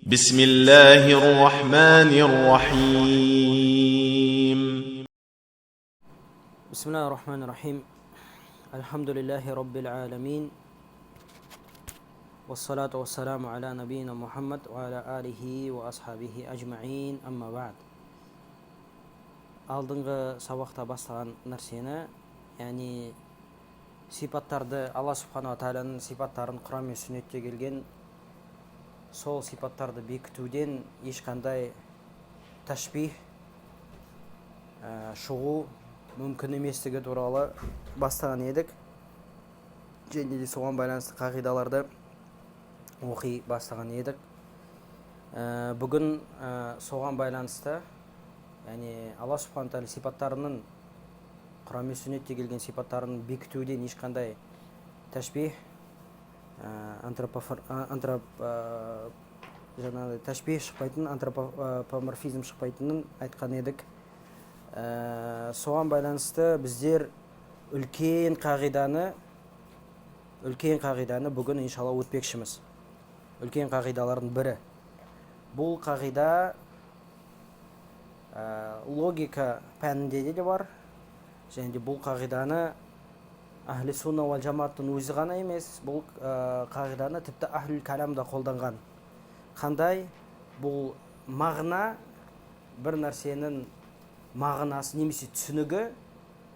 بسم الله الرحمن الرحيم. بسم الله الرحمن الرحيم. الحمد لله رب العالمين، والصلاة والسلام على نبينا محمد وعلى آله وأصحابه أجمعين، أما بعد. Алдыңғы сабақта бастаған нәрсені, яғни сипаттарды, Алла субханала тағаланың сипаттарын, Құран мен сүннетте келген сол сипаттарды бекітуден ешқандай тәшбих шығу мүмкін еместігі туралы бастаған едік және де соған байланысты қағидаларды оқи бастаған едік. Бүгін соған байланысты, яғни Алла субхана тағала сипаттарының, Құран мен сүннетте келген сипаттарын бекітуден ешқандай тәшбих, жаңағыдай тәшбих шықпайтын, антропоморфизм шықпайтынын айтқан едік. Соған байланысты біздер үлкен қағиданы бүгін, иншалла, өтпекшіміз. Үлкен қағидалардың бірі. Бұл қағида логика пәнінде де бар және де бұл қағиданы әхлі сунна уал жамааттың өзі ғана емес, бұл қағиданы тіпті әхлүл кәлам да қолданған. Қандай бұл мағына? Бір нәрсенің мағынасы немесе түсінігі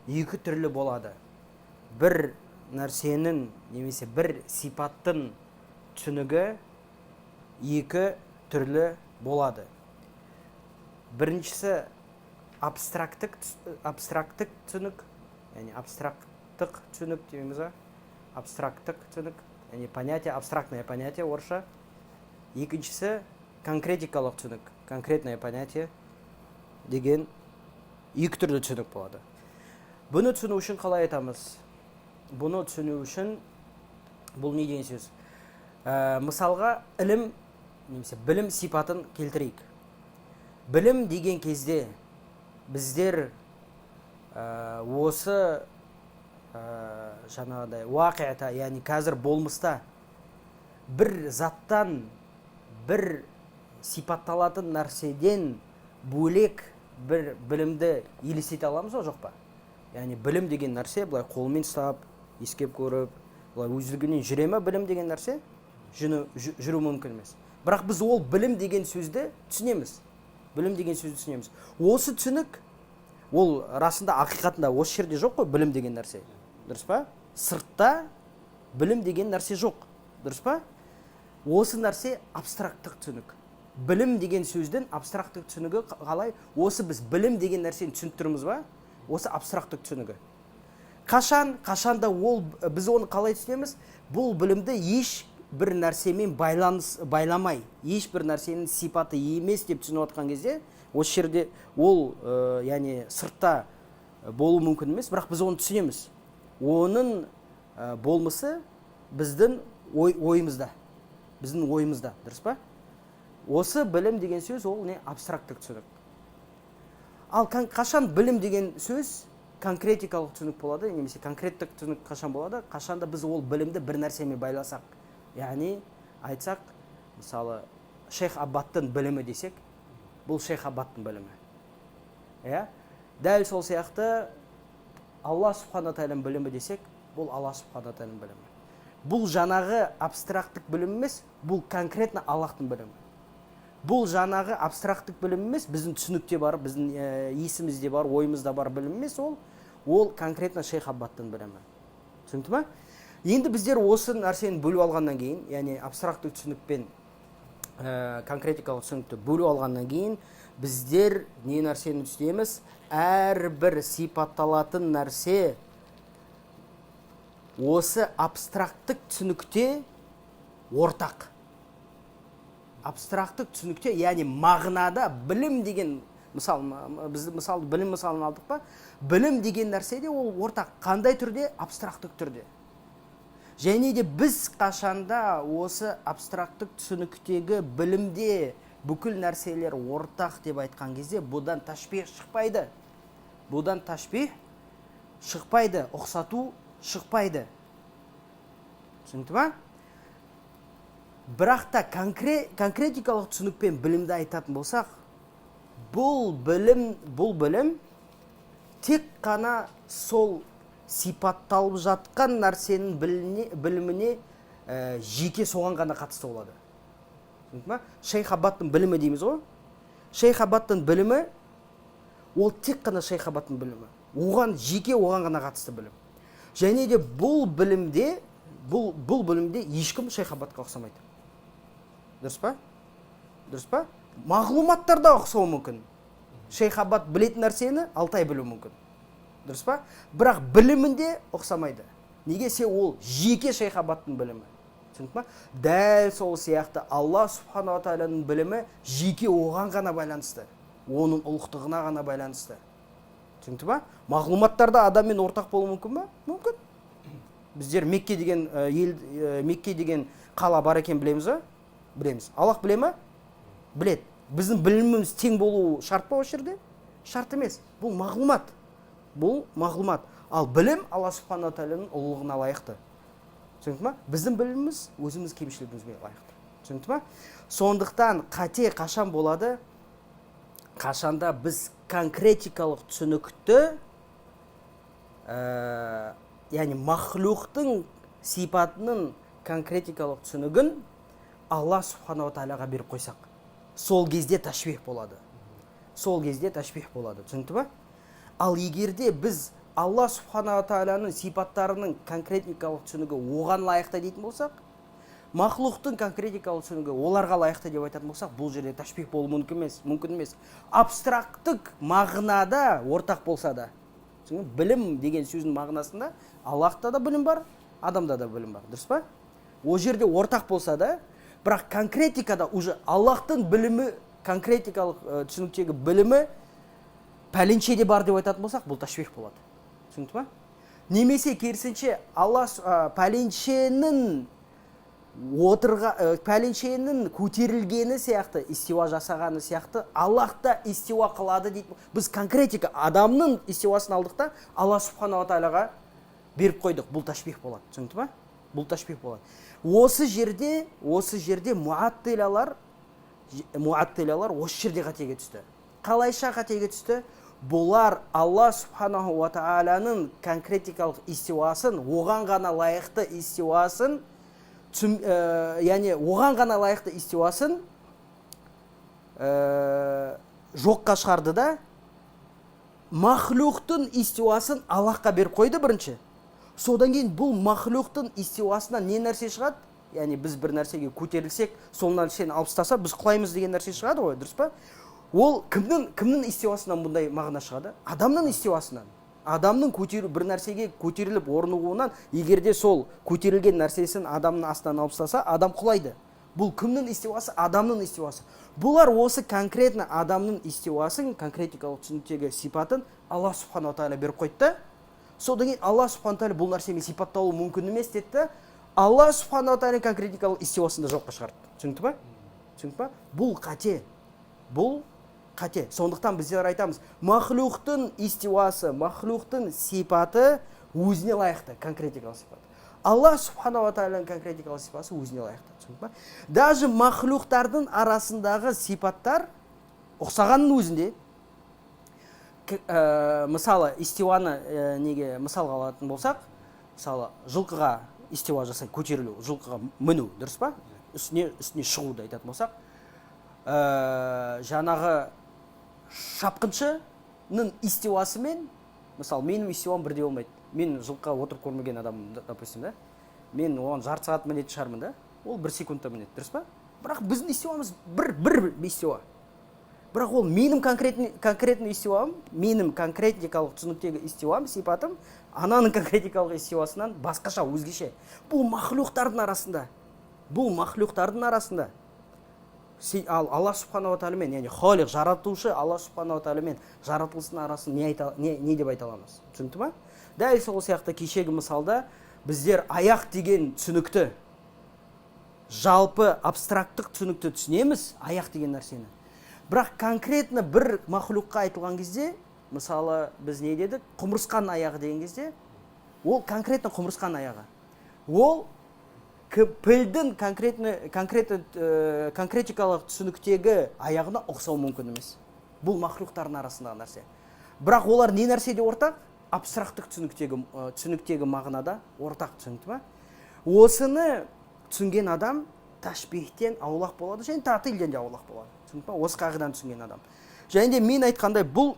екі түрлі болады. Бір нәрсенің немесе бір сипаттың түсінігі екі түрлі болады. Біріншісі абстракттік түсінік, яғни абстракттық түсінік дейміз ба, абстракттық түсінік, яғни понятие, абстрактное понятие орысша. Екіншісі конкретикалық түсінік, конкретное понятие деген екі түрлі түсінік болады. Бұны түсіну үшін қалай айтамыз? Бұны түсіну үшін бұл не деген сөз? Мысалға, ілім немесе білім сипатын келтірейік. Білім деген кезде біздер осы жаңағыдай уақиғта, яғни қазір болмыста бір заттан, бір сипатталатын нәрседен бөлек бір білімді елестете аламыз ба, жоқ па? Яғни білім деген нәрсе былай қолмен ұстап, иіскеп көріп, былай өздігінен жүре ме білім деген нәрсе? Жүру мүмкін емес. Бірақ біз ол білім деген сөзді түсінеміз, білім деген сөзді түсінеміз. Осы түсінік ол расында, ақиқатында осы жерде жоқ қой білім деген нәрсе, дұрыс па? Сыртта білім деген нәрсе жоқ, дұрыс па? Осы нәрсе абстракттық түсінік. Білім деген сөздің абстракттық түсінігі қалай? Осы біз білім деген нәрсені түсініп тұрмыз ба? Осы абстракттық түсінігі қашанда ол біз оны қалай түсінеміз? Бұл білімді еш бір нәрсемен байланыс байламай, ешбір нәрсенің сипаты емес деп түсініп отқан кезде, осы жерде ол яғни сыртта болуы мүмкін емес, бірақ біз оны түсінеміз. Оның болмысы біздің ойымызда, біздің ойымызда, дұрыс па? Осы білім деген сөз ол не? Абстракттық түсінік. Ал қашан білім деген сөз конкретикалық түсінік болады немесе конкреттік түсінік қашан болады? Қашанда біз ол білімді бір нәрсемен байласақ, яғни айтсақ, мысалы, Шейх Аббаттың білімі десек, бұл Шейх Аббаттың білімі, иә. Дәл сол сияқты Алла субхана тағаланың білімі десек, бұл Алла субхана тағаланың білімі. Бұл жаңағы абстракттық білім емес, бұл конкретно Аллахтың білімі. Бұл жаңағы абстракттық білім емес, біздің түсінікте бар, біздің есімізде бар, ойымызда бар білім емес, ол конкретно Шейх Аббаттың білімі. Түсінікті ма? Енді біздер осы нәрсені бөліп алғаннан кейін, яғни абстракттық түсінік пен конкретикалық түсінікті бөліп алғаннан кейін, біздер не нәрсені түсінеміз? Әрбір сипатталатын нәрсе осы абстракттық түсінікте ортақ. Абстракттық түсінікте, яғни мағынада білім деген мысал, біз мысал білім мысалын алдық па, білім деген нәрсе де ол ортақ. Қандай түрде? Абстракттық түрде. Және де біз қашанда осы абстракттық түсініктегі білімде бүкіл нәрселер ортақ деп айтқан кезде, бұдан ташбих шықпайды, бұдан ташбих шықпайды, ұқсату шықпайды. Түсінікті ма? Бірақ та конкретикалық түсінікпен білімді айтатын болсақ, бұл білім тек қана сол сипатталып жатқан нәрсенің біліміне жеке соған ғана қатысты болады. Түсінді ма? Шейх Аббаттың білімі дейміз ғой. Шейх Аббаттың білімі ол тек қана Шейх Аббаттың білімі. Оған жеке, оған ғана қатысты білім. Және де бұл білімде, бұл білімде ешкім Шейх Аббатқа ұқсамайды. Дұрыс па? Дұрыс па? Мағлұматтар да ұқсауы мүмкін. Шейх Аббат білетін нәрсені Алтай білуі мүмкін. Дұрыс па? Бірақ білімінде ұқсамайды. Неге се ол жеке Шейх Аббаттың білімі. Түсінді ма? Дәл сол сияқты Алла Субханала Тағаланың білімі жеке оған ғана байланысты. Оның ұлықтығына ғана байланысты. Түсінді ма? Мағлұматтарда адаммен ортақ болуы мүмкін ба? Мүмкін. Біздер Мекке деген ел, Мекке деген қала бар екен білеміз ба? Білеміз. Аллах біле ма? Біледі. Біздің біліміміз тең болуы шарт па осы жерде? Шарт емес. Бұл мағлұмат. Бұл мағлұмат. Ал білім Алла Субханала Тағаланың ұлылығына лайықты. Түсінікті ма? Біздің біліміміз өзіміз кемшілігімізге лайықты. Түсінікті ма? Сондықтан қате қашан болады? Қашанда біз конкретикалық түсінікті, яғни махлюқтың сипатының конкретикалық түсінігін Алла Субханала Тағалаға беріп қойсақ, сол кезде тәшбих болады. Сол кезде тәшбих болады. Түсінікті ма? Ал егерде біз Алла Субханала Тағаланың сипаттарының конкретикалық түсінігі оған лайықты дейтін болсақ, махлуқтың конкретикалық түсінігі оларға лайықты деп айтатын болсақ, бұл жерде тәшбих болуы мүмкін емес, мүмкін емес. Абстракттық мағынада ортақ болса да, білім деген сөздің мағынасында Аллахта да білім бар, адамда да білім бар, дұрыс па? Ол жерде ортақ болса да, бірақ конкретикада уже Аллахтың білімі, конкретикалық түсініктегі білімі пәленшеде бар деп айтатын болсақ, бұл тәшбих болады. Түсінікті ма? Немесе керісінше Алла пәленшенің пәленшенің көтерілгені сияқты, истиуа жасағаны сияқты Аллах та истиуа қылады дейді. Біз конкретика адамның истиуасын алдық та Алла Субханала Тағалаға беріп қойдық. Бұл тәшбих болады. Түсінікті ма? Бұл тәшбих болады. Осы жерде муаттилалар осы жерде қатеге түсті. Қалайша қатеге түсті? Бұлар Алла Субханаху ва Тағаланың конкретикалық истиуасын, оған ғана лайықты истиуасын, яғни оған ғана лайықты истиуасын жоққа шығарды да, махлюқтың истиуасын Аллахқа беріп қойды бірінші. Содан кейін бұл махлюқтың истиуасынан не нәрсе шығады? Яғни біз бір нәрсеге көтерілсек, сол нәрсені алып тастаса, біз құлаймыз деген нәрсе шығады ғой, дұрыс па? Ол кімнің истиуасынан бұндай мағына шығады? Адамның истиуасынан. Адамның бір нәрсеге көтеріліп орнығуынан, егерде сол көтерілген нәрсесін адамның астынан алып тастаса, адам құлайды. Бұл кімнің истиуасы? Адамның истиуасы. Бұлар осы конкретно адамның истиуасын, конкретикалық түсініктегі сипатын Алла Субханала Тағала беріп қойды да, содан кейін Алла Субханала Тағала бұл нәрсемен сипатталуы мүмкін емес деді да, Алла Субханала Тағала конкретикалық истиуасын да жоққа шығарды. Түсінікті ма? Түсінікті ма? Бұл қате. Бұл қате. Сондықтан біздер айтамыз, махлюқтың истиуасы, махлюқтың сипаты өзіне лайықты, конкретикалық сипаты. Алла Субханала Тағаланың конкретикалық сипаты өзіне лайықты. Түсінікті ма? Даже махлюқтардың арасындағы сипаттар ұқсағанның өзінде, мысалы, истиуаны неге мысалға алатын болсақ, мысалы, жылқыға истиуа жасай, көтерілу, жылқыға міну, дұрыс па? Үстіне шығуды айтатын болсақ, жаңағы шапқыншының истиуасымен, мысалы, менің истиуам бірдей болмайды. Мен жылқыға отырып көрмеген адаммын, допустим, да? Мен оған жарты сағат мінетін шығармын, да? Ол бір секундта мінеді, дұрыс па? Бірақ біздің истиуамыз бір истиуа. Бірақ ол менің конкретный истиуам, менің конкретикалық түсініктегі истиуам, сипатым, ананың конкретикалық истиуасынан басқаша, өзгеше. Бұл махлюқтардың арасында. Бұл махлюқтардың арасында. Ал Алла Субханала Тағаламен, яғни Халиқ, жаратушы Алла Субханала Тағаламен жаратылыстың арасын не деп айта аламыз? Түсінікті ма? Дәл сол сияқты кешегі мысалда біздер аяқ деген түсінікті, жалпы абстракттық түсінікті түсінеміз, аяқ деген нәрсені. Бірақ конкретно бір махлюққа айтылған кезде, мысалы, біз не дедік? Құмырсқаның аяғы деген кезде, ол конкретно құмырсқаның аяғы. Ол Пілдің конкретикалық түсініктегі аяғына ұқсау мүмкін емес. Бұл махлюқтардың арасындағы нәрсе. Бірақ олар не нәрседе ортақ? Абстракттық түсініктегі мағынада ортақ, түсінікті ма? Осыны түсінген адам ташбихтен аулақ болады және татилден де аулақ болады. Түсінікті ма? Осы қағиданы түсінген адам. Және де мен айтқандай, бұл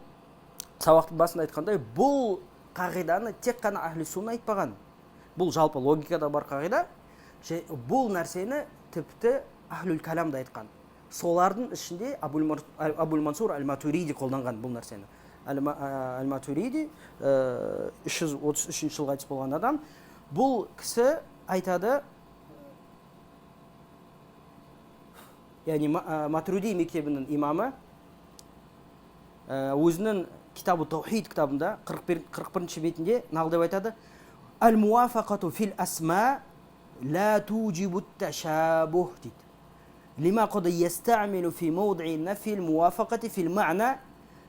сабақтың басында айтқандай, бұл қағиданы тек қана ахли сунна айтпаған. Бұл жалпы логикада бар қағида. Бұл нәрсені тіпті ахлюл калам да айтқан. Солардың ішінде Абул Мансур аль-Матуриди қолданған бұл нәрсені. Аль-Матуриди 333 жылы қайтыс болған адам. Бұл кісі айтады, яғни Матуриди мектебінің имамы өзінің Китабу Таухид кітабында 41 бетінде нағыл деп айтады: Аль-муафақату фил асма ла туджибу ташабух дейді. Лима қад ястаъмилу фи мawди'и нафи аль-муафақати фил маъна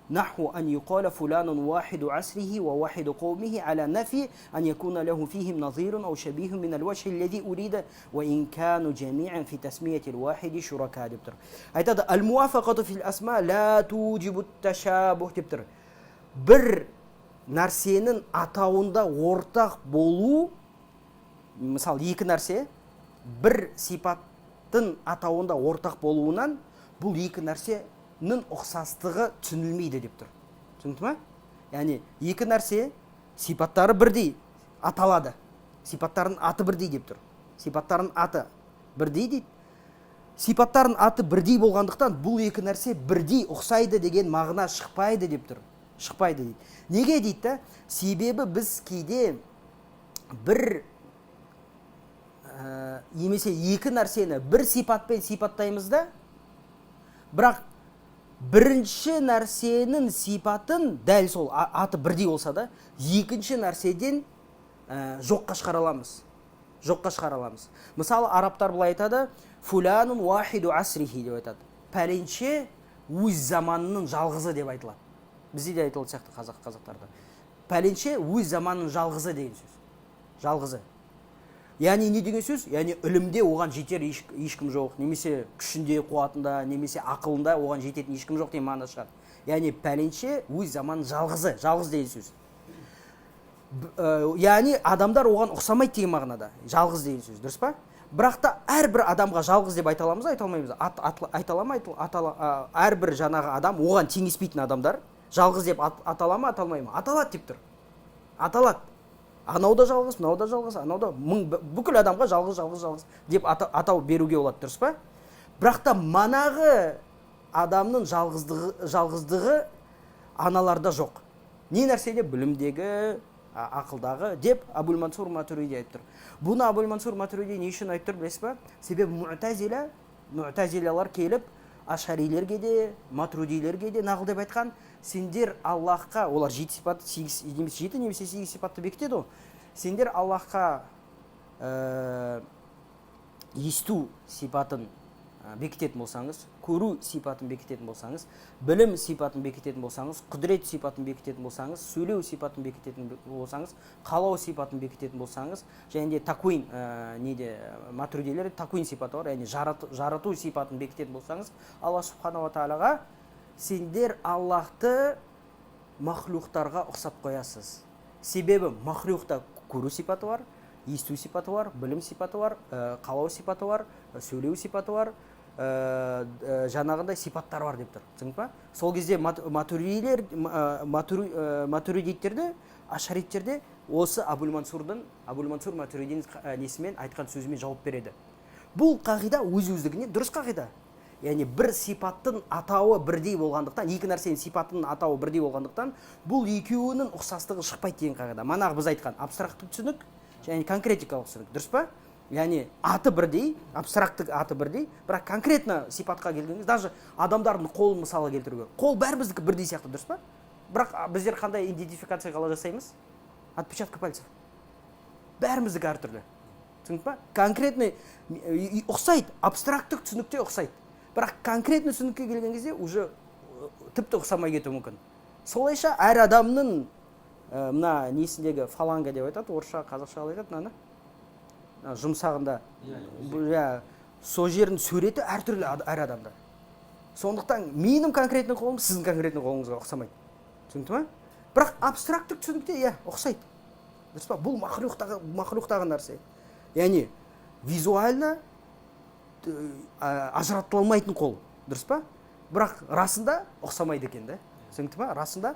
наху ан юқала фуланун вахиду асрихи ва вахиду қавмихи аля нафи ан якуна лаху фихим назирун ау шабихун мин аль-ваджхи аллази урида ва ин кану джамиан фи тасмияти аль-вахиди шурака деп тұр. Айтады: аль-муафақату фил асма ла туджибу ташабух деп тұр. Бір нәрсенің атауында ортақ болу, мысалы екі нәрсе бір сипаттың атауында ортақ болуынан бұл екі нәрсенің ұқсастығы түсінілмейді деп тұр. Түсінікті ма? Яғни екі нәрсе сипаттары бірдей аталады. Сипаттарының аты бірдей деп тұр. Сипаттарының аты бірдей дейді. Сипаттарының аты бірдей болғандықтан бұл екі нәрсе бірдей ұқсайды деген мағына шықпайды деп тұр. Шықпайды дейді. Неге дейді да? Себебі біз кейде бір немесе екі нәрсені бір сипатпен сипаттаймыз да, бірақ бірінші нәрсенің сипатын дәл сол аты бірдей болса да, екінші нәрседен жоққа шығара аламыз. Жоққа шығара аламыз. Мысалы, арабтар былай айтады: фуланун вахиду асрихи деп айтады. Пәленше өз заманының жалғызы деп айтылады. Бізде де айтылады сияқты қазақтарда. Пәленше өз заманының жалғызы деген сөз. Жалғызы. Яғни не деген сөз? Яғни ілімде оған жетер ешкім жоқ, немесе күшінде, қуатында, немесе ақылында оған жететін ешкім жоқ деген мағына шығады. Яғни пәленше өз заманының жалғызы, жалғыз деген сөз. Яғни адамдар оған ұқсамайды деген мағынада. Жалғыз деген сөз, дұрыс па? Бірақ та әрбір адамға жалғыз деп айта аламыз, айта алмаймыз. Айта ала ма, әрбір жаңағы адам оған теңеспейтін адамдар жалғыз деп атала ма, аталмай ма? Аталады деп тұр. Аталады. Анау да жалғыз, мынау да жалғыз, анау да мың, бүкіл адамға жалғыз, жалғыз, жалғыз деп атау беруге болады, дұрыс па? Бірақ та манағы адамның жалғыздығы аналарда жоқ. Не нәрседе? Білімдегі, ақылдағы деп Абул Мансур Матуриди айтып тұр. Бұны Абул Мансур Матуриди не үшін айтып тұр, білесіз ба? Себебі муътазилалар келіп ашарилерге де, матрудилерге де нағыл деп айтқан, сендер Аллахқа, олар жеті сипат, сегіз, немесе жеті немесе сегіз сипатты бекітеді ғой. Сендер Аллахқа есту сипатын бекітетін болсаңыз, көру сипатын бекітетін болсаңыз, білім сипатын бекітетін болсаңыз, құдірет сипатын бекітетін болсаңыз, сөйлеу сипатын бекітетін болсаңыз, қалау сипатын бекітетін болсаңыз, және де такуин, неде, матрудилер такуин сипаты бар, яғни жарату сипатын бекітетін болсаңыз, Алла субханала тағалаға сендер Аллахты махлюқтарға ұқсат қоясыз. Себебі махлюқта көру сипаты бар, есту сипаты бар, білім сипаты бар, қалау сипаты бар, сөйлеу сипаты бар, жаңағындай сипаттар бар деп тұр. Түсіндің ба? Сол кезде матуридиттерде, ашариттерде осы Абул Мансур Матуридин несімен айтқан сөзімен жауап береді. Бұл қағида өз-өздігіне дұрыс қағида. Яғни бір сипаттың атауы бірдей болғандықтан, екі нәрсенің сипатының атауы бірдей болғандықтан, бұл екеуінің ұқсастығы шықпайды деген қағида. Манағы біз айтқан абстракттық түсінік және конкретикалық түсінік, дұрыс па? Яғни аты бірдей, абстракттық аты бірдей, бірақ конкретно сипатқа келген кезде, даже адамдардың қолын мысалға келтіруге. Қол бәріміздікі бірдей сияқты, дұрыс па? Бірақ біздер қандай идентификация қалай жасаймыз? Отпечатка пальцев. Бәріміздікі әртүрлі. Түсіндің ба? Конкретный ұқсайды, абстракттық түсінікте ұқсайды. Бірақ конкретный түсінікке келген кезде уже тіпті ұқсамай кетуі мүмкін. Солайша әр адамның мына несіндегі фаланга деп айтады, орысша, қазақша қалай айтады мынаны? Жұмсағында, иә, сол жердің суреті әртүрлі әр адамда. Сондықтан менің конкретный қолым сіздің конкретный қолыңызға ұқсамайды. Түсінікті ма? Бірақ абстракттық түсінікте, иә, ұқсайды. Дұрыс па? Бұл мақлұқтағы нәрсе. Яғни визуально ажыратыла алмайтын қол. Дұрыс па? Бірақ расында ұқсамайды екен, да? Түсінікті ма? Расында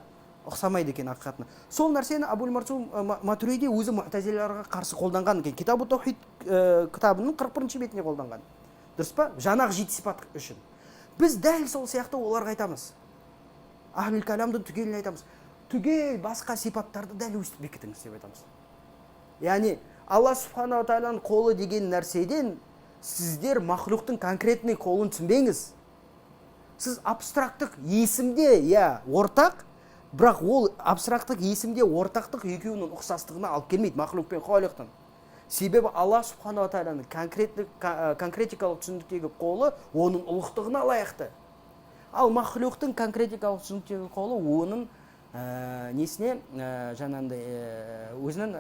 ұқсамайды екен ақиқатына. Сол нәрсені Абул Мансур Матуриди өзі муътазилаларға қарсы қолданған екен. Китабу таухид кітабының 41-ші бетіне қолданған. Дұрыс па? Жаңағы жеті сипат үшін. Біз дәл сол сияқты оларға айтамыз. Ахлул калямдың түгелін айтамыз. Түгел басқа сипаттарды дәл өстіп бекітіңіз деп айтамыз. Яғни Алла субханала тағаланың қолы деген нәрседен сіздер мақлұқтың конкретный қолын түсінбеңіз. Сіз абстракттық есімде, иә, ортақ, бірақ ол абстракттық есімде ортақтық екеуінің ұқсастығына алып келмейді мақлұқ пен халиқтың. Себебі Алла субханала тағаланың конкретикалық түсініктегі қолы оның ұлықтығына лайықты. Ал мақлұқтың конкретикалық түсініктегі қолы оның несіне, жаңағындай, өзінің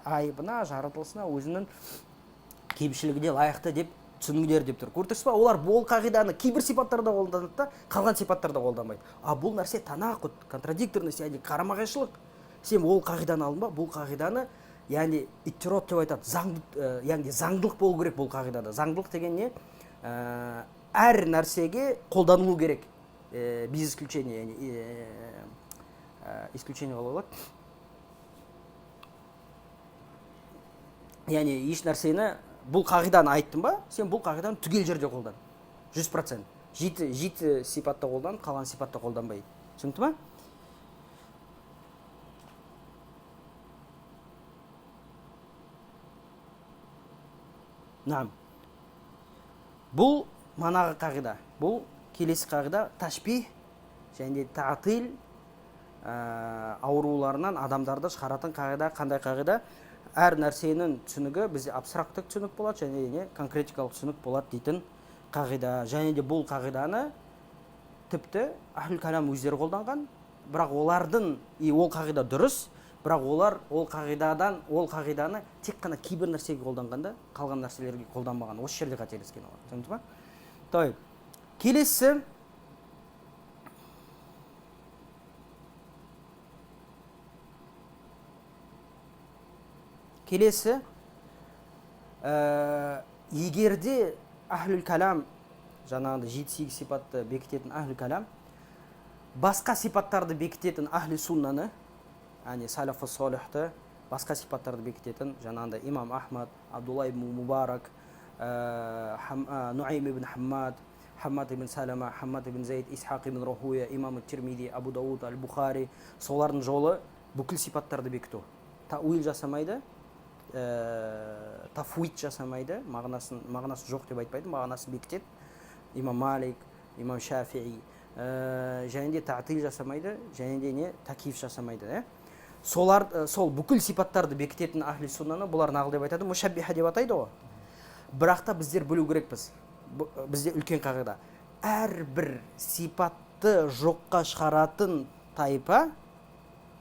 айыбына, жаратылысына, өзінің кемшілігіне лайықты деп түсініңдер деп тұр. Көрдіңіз ба? Олар бұл қағиданы кейбір сипаттарда қолданады да, қалған сипаттарда қолданбайды. А бұл нәрсе танақұд, контрадикторность, яғни қарама-қайшылық. Сен ол қағиданы алдың ба? Бұл қағиданы, яғни иттирод деп айтады, заңды, яғни заңдылық болу керек бұл қағидада. Заңдылық деген не? Әр нәрсеге қолданылу керек. Без исключения, яғни исключение қалай болады? Яғни еш нәрсені, бұл қағиданы айттым ба, сен бұл қағиданы түгел жерде қолдан. 100%. Жеті сипатта қолдан, қалған сипатта қолданбай. Түсінікті ма? Нам. Бұл манағы қағида. Бұл келесі қағида ташбих және таатил ауруларынан адамдарды шығаратын қағида. Қандай қағида? Әр нәрсенің түсінігі бізде абстракттық түсінік болады және не конкретикалық түсінік болады дейтін қағида. Және де бұл қағиданы тіпті ахлул калам өздері қолданған, бірақ олардың и ол қағида дұрыс, бірақ олар ол қағидадан, ол қағиданы тек қана кейбір нәрсеге қолданғанда, қалған нәрселерге қолданбаған. Осы жерде қателескен олар. Түсінікті ма? Тойып. Келесі егерде ахлул калам, жаңағыдай 7-8 сипатты бекітетін ахлул калам, басқа сипаттарды бекітетін ахли суннаны, яғни салафу салихты, басқа сипаттарды бекітетін жаңағыдай имам Ахмад, Абдулла ибн Мубарак, Нуайм ибн Хаммад, Хаммад ибн Салама, Хаммад ибн Зайд, Исхақ ибн Рахуя, имам Тирмиди, Абу Дауд, Аль-Бухари, солардың жолы бүкіл сипаттарды бекіту. Тауил жасамайды, тафуид жасамайды, мағынасы жоқ деп айтпайды, мағынасын бекітеді. Имам Малик, имам Шафии, және де таатил жасамайды, және де не такиф жасамайды, ә? Солар, сол бүкіл сипаттарды бекітетін ахли суннаны бұлар нағыл деп айтады, мушаббиха деп атайды ғой. Бірақ та біздер білу керекпіз. Бізде үлкен қағида. Әрбір сипатты жоққа шығаратын тайпа,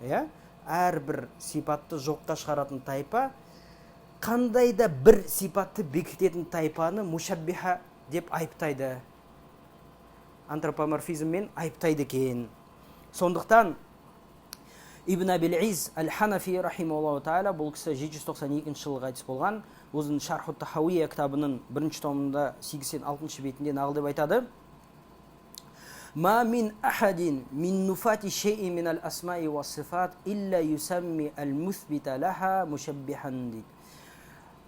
иә, әрбір сипатты жоққа шығаратын тайпа қандай да бір сипатты бекітетін тайпаны мушаббиха деп айыптайды. Антропоморфизммен айыптайды екен. Сондықтан Ибн Абил Из Аль-Ханафи рахимахуллаху тағала, бұл кісі 792 жылы қайтыс болған, өзінің Шарху Тахауия кітабының бірінші томында 86 бетінде нағыл деп айтады: Ма мин ахадин мин нуфати шей'ин мин аль-асмаи уас-сифат илля юсамми аль-мусбита лаха мушаббихан дейді.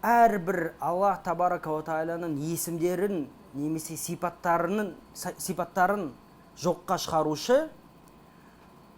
Әрбір Аллах табарака уа тағаланың есімдерін немесе сипаттарын жоққа шығарушы,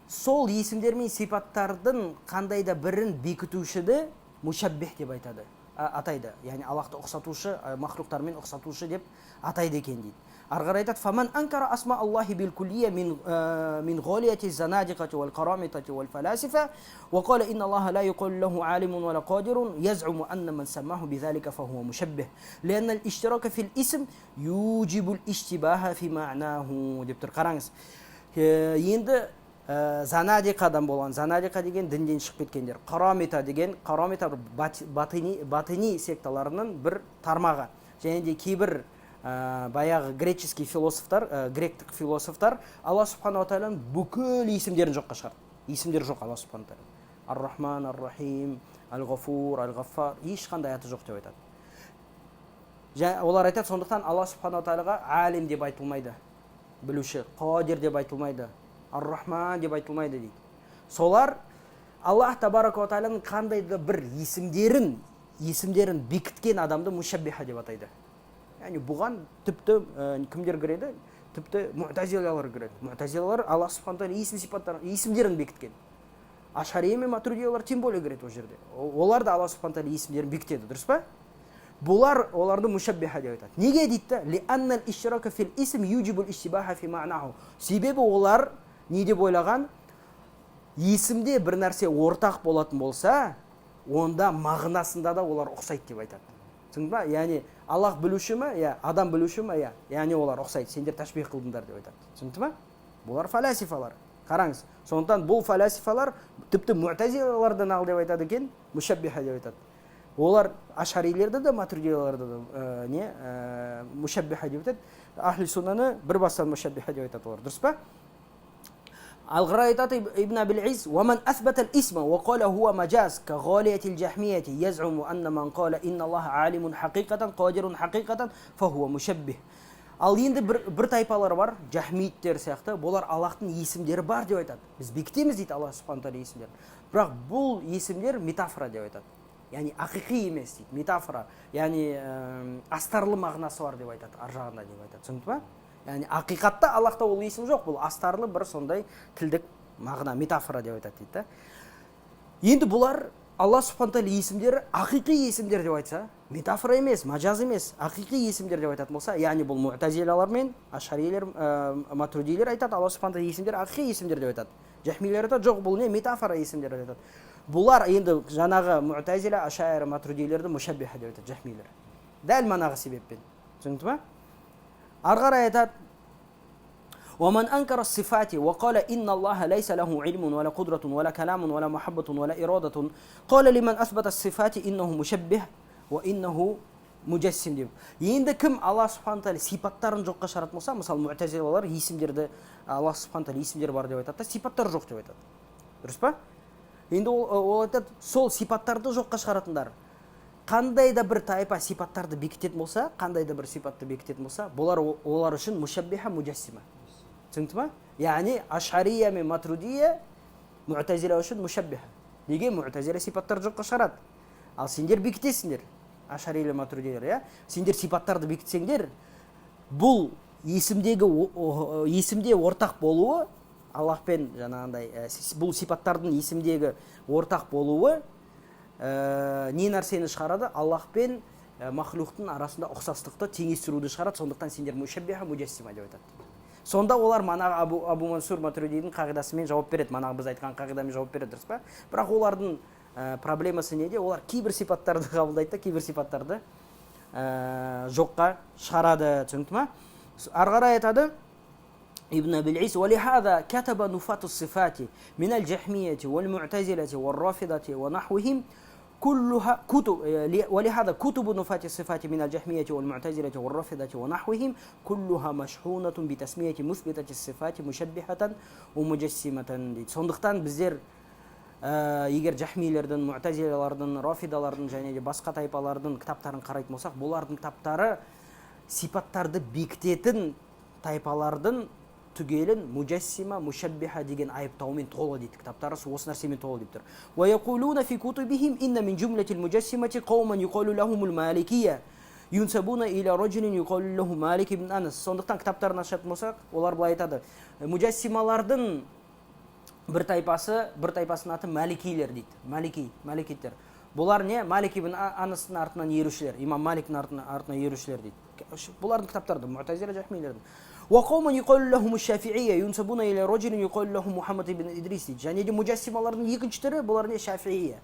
сол есімдер мен сипаттардың қандай да бірін бекітушіді мушаббих деп айтады, атайды. Яғни Аллахты ұқсатушы, мақлұқтармен ұқсатушы деп атайды екен дейді. Ары қарай айтады: Фаман анкара асма Аллахи бил куллия мин ғалияти занадиқати вал карамитати вал фаласифа ва қала инна Аллаха ла юқалу лаху алимун ва ла қадирун язъуму анна ман саммаху бизалика фа хуа мушаббих лианна ал иштирака фил исм юджибу ал иштибаха фи ма'наху деп тұр. Қараңыз. Енді Занадиқадан болған. Занадиқа деген дінден шығып кеткендер. Қарамита деген, қарамита бір батыни секталарының бір тармағы. Және де кейбір баяғы греческий философтар, гректік философтар Алла субханала тағаланың бүкіл есімдерін жоққа шығарды. Есімдері жоқ Алла субханала тағала. Ар-Рахман, Ар-Рахим, Аль-Ғафур, Аль-Ғаффар, ешқандай аты жоқ деп айтады. Олар айтады, сондықтан Алла субханала тағалаға әлім деп айтылмайды, білуші, қадир деп айтылмайды, Ар-Рахман деп айтылмайды дейді. Солар Аллах табарака уа тағаланың қандай да бір есімдерін бекіткен адамды мушаббиха деп атайды. Яғни бұған тіпті кімдер кіреді? Тіпті муътазилалар кіреді. Муътазилалар Аллах субхана тағала есім сипаттарын, есімдерін бекіткен. Ашари мен матуридиялар тем более кіреді ол жерде. Олар да Алла субхана тағала есімдерін бекітеді, дұрыс па? Бұлар оларды мушаббиха деп айтады. Неге дейді да? Лианнал ишрака фил исм юджибул иштибаха фи ма'наху. Себебі олар не деп ойлаған? Есімде бір нәрсе ортақ болатын болса, онда мағынасында да олар ұқсайды деп айтады. Түсіндің ба? Яғни Аллах білуші ме? Иә. Адам білуші ме? Иә. Яғни олар ұқсайды. Сендер тәшбих қылдыңдар деп айтады. Түсінікті ма? Бұлар фаласифалар. Қараңыз. Сондықтан бұл фаласифалар тіпті муътазилалардан ал деп айтады екен, мушаббиха деп айтады. Олар ашарилерді де, матуридияларды да мушаббиха деп айтады. Ахли суннаны бір бастан мушаббиха деп айтады олар. Дұрыс па? Алғыра айтады Ибн Абил Из, «Уаман асбата ал-исма уа қала хуа мажаз ка ғалияти ал-жахмияти язъуму анна ман қала инна Аллаха алимун хақиқатан қадирун хақиқатан фа хуа мушаббих». Ал енді бір тайпалар бар, жахмиттер сияқты, бұлар Аллахтың есімдері бар деп айтады. Біз бекітеміз дейді Аллах субхана тағала есімдерін. Бірақ бұл есімдер метафора деп айтады. Яғни ақиқи емес дейді, метафора. Яғни астарлы мағынасы бар деп айтады, ар жағында деп айтады. Түсінікті ма? Яғни ақиқатта Аллахта ол есім жоқ, бұл астарлы бір сондай тілдік мағына, метафора деп айтады дейді да. Енді бұлар Алла субхана тағала есімдері ақиқи есімдер деп айтса, метафора емес, мажаз емес, ақиқи есімдер деп айтатын болса, яғни бұл муътазилалар мен ашарилер, матрудилер айтады, Алла субхана тағала есімдері ақиқи есімдер деп айтады. Жахмилер айтады, жоқ, бұл не метафора есімдер деп айтады. Бұлар енді жаңағы муътазила, ашайра, матрудилерді мушаббиха деп айтады жахмилер. Дәл манағы себеппен. Түсінікті ма? Ары қарай айтады, ومن أنكر الصفات وقال إن الله ليس له علم ولا قدرة ولا كلام ولا محبة ولا إرادة قال لمن أثبت الصفات إنه مشبه وإنه مجسم деп. Енді кім Алла субхана тағала сипаттарын жоққа шығаратын болса, мысалы муътазилалар есімдерді, Алла субхана тағала есімдері бар деп айтады да, сипаттар жоқ деп айтады. Дұрыс па? Енді ол айтады, сол сипаттарды жоққа шығаратындар қандай да бір тайпа сипаттарды бекітетін болса, қандай да бір сипатты бекітетін болса, бұлар олар үшін мушаббиха мужассима. Түсінікті ма? Яғни ашария мен матрудия муътазила үшін мушаббиха. Неге муътазила сипаттарды жоққа шығарады? Ал сендер бекітесіңдер, ашарилер, матрудилер, иә? Сендер сипаттарды бекітсеңдер, бұл есімдегі есімде ортақ болуы, Аллахпен жаңағындай, бұл сипаттардың есімдегі ортақ болуы не нәрсені шығарады? Аллахпен махлюқтың арасында ұқсастықты теңестіруді шығарады. Сондықтан сендер мушаббиха мужассима деп айтады. Сонда олар манағы Абу Мансур Матуридидің қағидасымен жауап береді. Манағы біз айтқан қағидамен жауап береді, дұрыс па? Бірақ олардың проблемасы неде? Олар кейбір сипаттарды қабылдайды да, кейбір сипаттарды жоққа шығарады. Түсінікті ма? Ары қарай айтады Ибн Абил Ис, «Валихаза катаба нуфату сифати мин аль-джахмияти валь-муътазилати вар-рафидати ва нахвихим كلها كتب ولهذا كتب نفاة الصفات من الجهمية والمعتزلة والرافضة ونحوهم كلها مشحونة بتسمية مثبتة الصفات مشبهة ومجسمة. Сондықтан біздер егер жахмилердің, муътазилалардың, рафидалардың және де басқа тайпалардың кітаптарын қарайтын болсақ, бұлардың кітаптары сипаттарды бекітетін тайпалардың түгелін мужассима, мушаббиха деген айыптаумен толы дейді. Кітаптары осы нәрсемен толы деп тұр. وَيَقُولُونَ فِي كُتُبِهِمْ إِنَّ مِنْ جُمْلَةِ الْمُجَسِّمَةِ قَوْمًا يُقَالُ لَهُمُ الْمَالِكِيَّةُ يُنْسَبُونَ إِلَى رَجُلٍ يُقَالُ لَهُ مَالِكُ بْنُ أَنَسٍ. Сондықтан кітаптарын ашатын болсақ, олар былай айтады. Мужассималардың бір тайпасы, бір тайпасының аты маликилер дейді. Малики, маликиттер. Бұлар не? Малик ибн Анастың артынан ерушілер, имам Маликтің артынан ерушілер дейді. Бұлардың кітаптары муътазила, жахмилердің. وَقَوْمٌ يُقَالُ لَهُمُ الشَّافِعِيَّةُ يُنْسَبُونَ إِلَى رَجُلٍ يُقَالُ لَهُ مُحَمَّدُ بْنُ إِدْرِيسَ дейді. Және де мужассималардың екінші түрі бұлар не? Шафиия.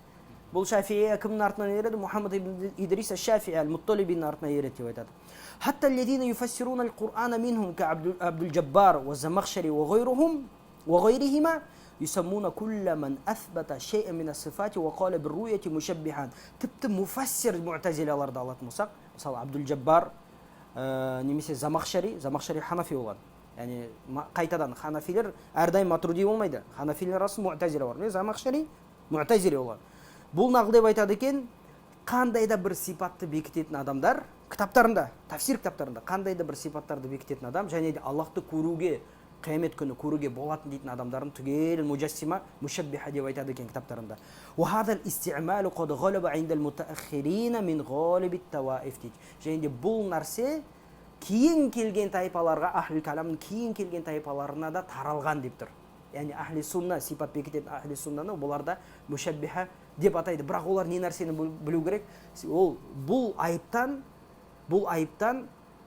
Бұл шафиия кімнің артынан ереді? Мұхаммад ибн Идрис аш-Шафии аль-Мутталибінің артынан ереді деп айтады. حتى الذين يفسرون القرآن منهم كعبد الجبار والزمخشري وغيرهم وغيرهما يسمون كل من أثبت شيئا من الصفات وقال بالرؤية مشبها. Тіпті муфассир муътазилаларды алатын болсақ, мысалы, Абдул-Жаббар немесе Замахшари. Замахшари ханафи болған, яғни қайтадан ханафилер әрдайым матуриди болмайды, ханафилер арасында муътазила бар. Міне, Замахшари муътазили болған. Бұл нағыл деп айтады екен: қандай да бір сипатты бекітетін адамдар кітаптарында, тафсир кітаптарында қандай да бір сипаттарды бекітетін адам және де Аллахты көруге, қиямет күні көруге болатын дейтін адамдардың түгелін мужассима, мушаббиха деп айтады екен кітаптарында. وهذا الاستعمال قد غلب عند المتأخرين من غالب الطوائف дейді. Және де бұл нәрсе кейін келген тайпаларға, ахлил каламның кейін келген тайпаларына да таралған деп тұр. Яғни ахли сунна, сипат бекітетін ахли суннаны бұлар да мушаббиха деп атайды. Бірақ олар не нәрсені білу керек? Ол бұл айыптан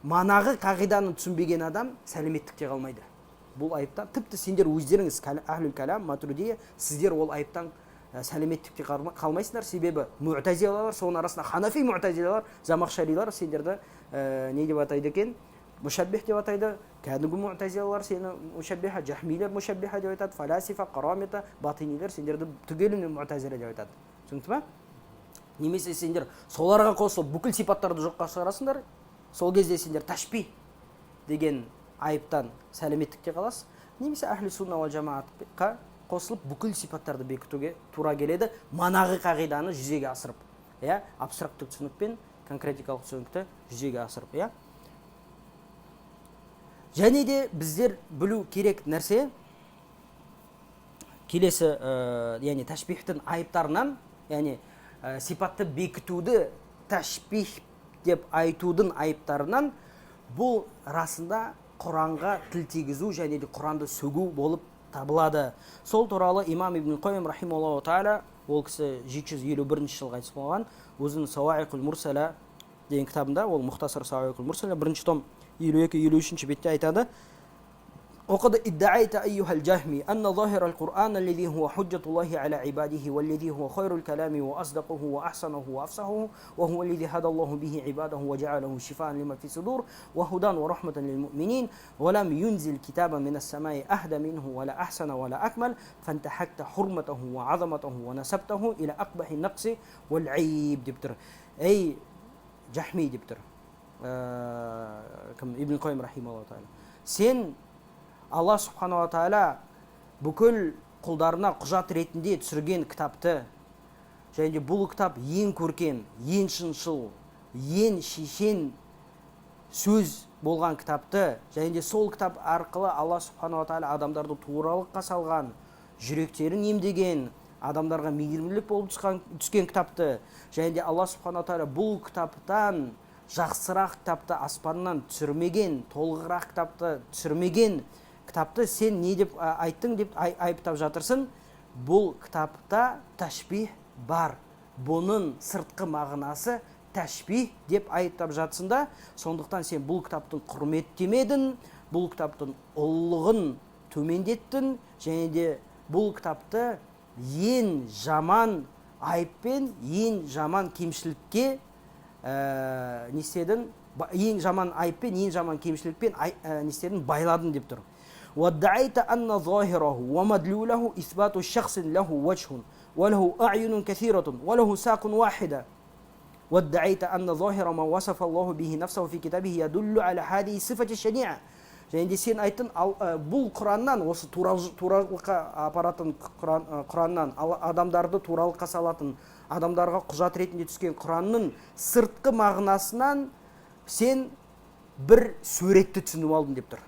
манағы қағиданы түсінбеген адам сәлеметтікте қалмайды. Бұл айыптан тіпті сендер өздеріңіз, ахлул калам, матуридия, сіздер ол айыптан сәлеметтікте қалмайсыңдар. Себебі муътазилалар, соның арасында ханафи муътазилалар, замахшарилар сендерді не деп атайды екен? Мушаббих деп атайды. Кәдімгі муътазилалар сені мушаббиха, жахмилер мушаббиха деп айтады, фаласифа, қарамита, батинилер сендерді түгелімен муътазила деп айтады. Түсінікті ма? Немесе сендер соларға қосылып, бүкіл сипаттарды жоққа шығарасыңдар, сол кезде сендер ташбих деген айыптан сәлеметтікте қаласыз. Немесе ахли сунна уал жамаатқа қосылып, бүкіл сипаттарды бекітуге тура келеді, манағы қағиданы жүзеге асырып, иә, абстракттық түсінік пен конкретикалық түсінікті жүзеге асырып, иә. Және де біздер білу керек нәрсе келесі, яғни тәшбихтің айыптарынан, яғни сипатты бекітуді тәшбих деп айтудың айыптарынан, бұл расында Құранға тіл тигізу және де Құранды сөгу болып табылады. Сол туралы имам Ибн Қойым рахималлаху тағала, ол кісі 751 жылы қайтыс болған, өзінің Сауаиқул Мурсала деген кітабында, ол Мұхтасар Сауаиқул Мурсала, бірінші том, 52-53 бетте айтады: وقد ادعيت أيها الجهمي أن ظاهر القرآن الذي هو حجة الله على عباده، والذي هو خير الكلام وأصدقه وأحسنه وأفصحه، وهو الذي هدى الله به عباده وجعله شفاء لما في الصدور وهدى ورحمة للمؤمنين، ولم ينزل كتابا من السماء أهدى منه ولا أحسن ولا أكمل، فانتهكت حرمته وعظمته ونسبته إلى أقبح النقص والعيب деп тұр. Ей, жахми, деп тұр кім, Ибн Қойым рахималлаху тағала, сен Алла субханала тағала бүкіл құлдарына құжат ретінде түсірген кітапты және де бұл кітап ең көркем, ең шыншыл, ең шешен сөз болған кітапты және де сол кітап арқылы Алла субханала тағала адамдарды туралыққа салған, жүректерін емдеген, адамдарға мейірімділік болып түскен кітапты және де Алла субханала тағала бұл кітаптан жақсырақ кітапты аспаннан түсірмеген, толығырақ кітапты түсірмеген кітапты сен не деп айттың деп айыптап жатырсың? Бұл кітапта тәшбих бар, бұның сыртқы мағынасы тәшбих деп айыптап жатсың да. Сондықтан сен бұл кітаптың құрметтемедің, бұл кітаптың ұлылығын төмендеттің және де бұл кітапты ең жаман айыппен, ең жаман кемшілікке не істедің, ең жаман айыппен, ең жаман кемшілікпен не істедің, байладың деп тұр. وادعيت أن ظاهره ومدلوله إثبات شخص له وجه وله أعين كثيرة وله ساق واحدة، وادعيت أن ظاهر ما وصف الله به نفسه في كتابه يدل على هذه الصفة الشنيعة. Және де сен айттың, ал, бұл Құраннан, осы туралыққа апаратын Құран, Құраннан, адамдарды туралыққа салатын, адамдарға құжат ретінде түскен Құранның сыртқы мағынасынан сен бір суретті түсініп алдың деп тұр.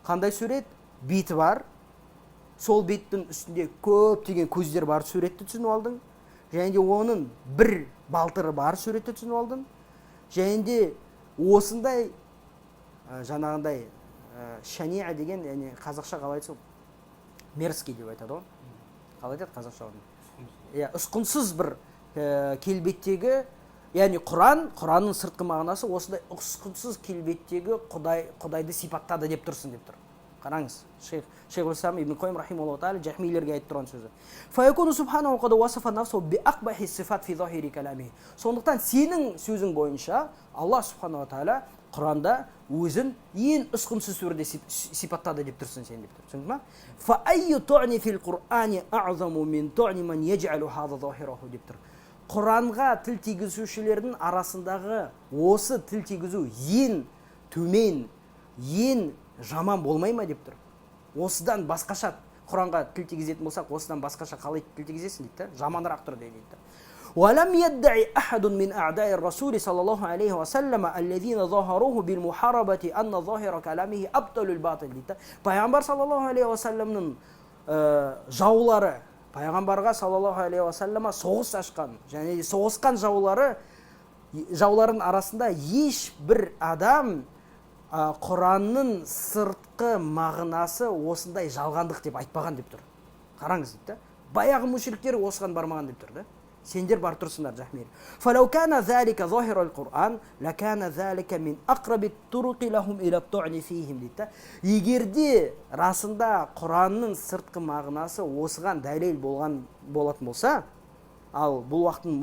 Қандай сурет? Беті бар, сол беттің үстінде көптеген көздер бар суретті түсініп алдың және де оның бір балтыры бар суретті түсініп алдың. Және де осындай жаңағындай шаниа деген, яғни қазақша қалай айтса, мерзкий деп айтады ғой, қалай айтады қазақша оны? Иә, ұсқынсыз бір келбеттегі, яғни Құранның сыртқы мағынасы осындай ұсқынсыз келбеттегі құдайды сипаттады деп тұрсың деп тұр. Қараңыз, шейх ислам Ибн Қойым рахималлаху тағала жахмилерге айтып тұрған сөзі. فيكون سبحانه قد وصف نفسه بأقبح الصفات في ظاهر كلامه. Сондықтан сенің сөзің бойынша Алла субханала тағала Құранда өзін ең ұсқынсыз түрде сипаттады деп тұрсың сен деп тұр. Түсіндің ма? Фа айю ту'ни фил Qur'ани а'заму мин ту'ни ман яж'алу хаза захираху деп тұр. Құранға тіл тигізушілердің арасындағы осы тіл тигізу ең төмен, ең жаман болмай ма деп тұр. Осыдан басқаша Құранға тіл тигізетін болсақ, осыдан басқаша қалай тіл тигізесің дейді да, жаманырақ тұр дейді. ولم يدعي أحد من أعداء الرسول صلى الله عليه وسلم الذين ظاهروه بالمحاربة أن ظاهر كلامه أبطل الباطل дейді. Пайғамбар саллаллаху алейхи уассаламның жаулары, пайғамбарға саллаллаху алейхи уассалама соғыс ашқан және соғысқан жаулары, жаулардың арасында ешбір адам Құранның сыртқы мағынасы осындай жалғандық деп айтпаған деп тұр. Қараңыз дейді да. Баяғы мушриктер осыған бармаған деп тұр да. Сендер бар тұрсыңдар, жахмир. فَلَوْ كَانَ ذَلِكَ ظَاهِرَ الْقُرْآنِ لَكَانَ ذَلِكَ مِنْ أَقْرَبِ الطُّرُقِ لَهُمْ إِلَى الطَّعْنِ فِيهِمْ дейді. Егерде расында Құранның сыртқы мағынасы осыған дәлел болған болатын болса, ал бұл уақыттың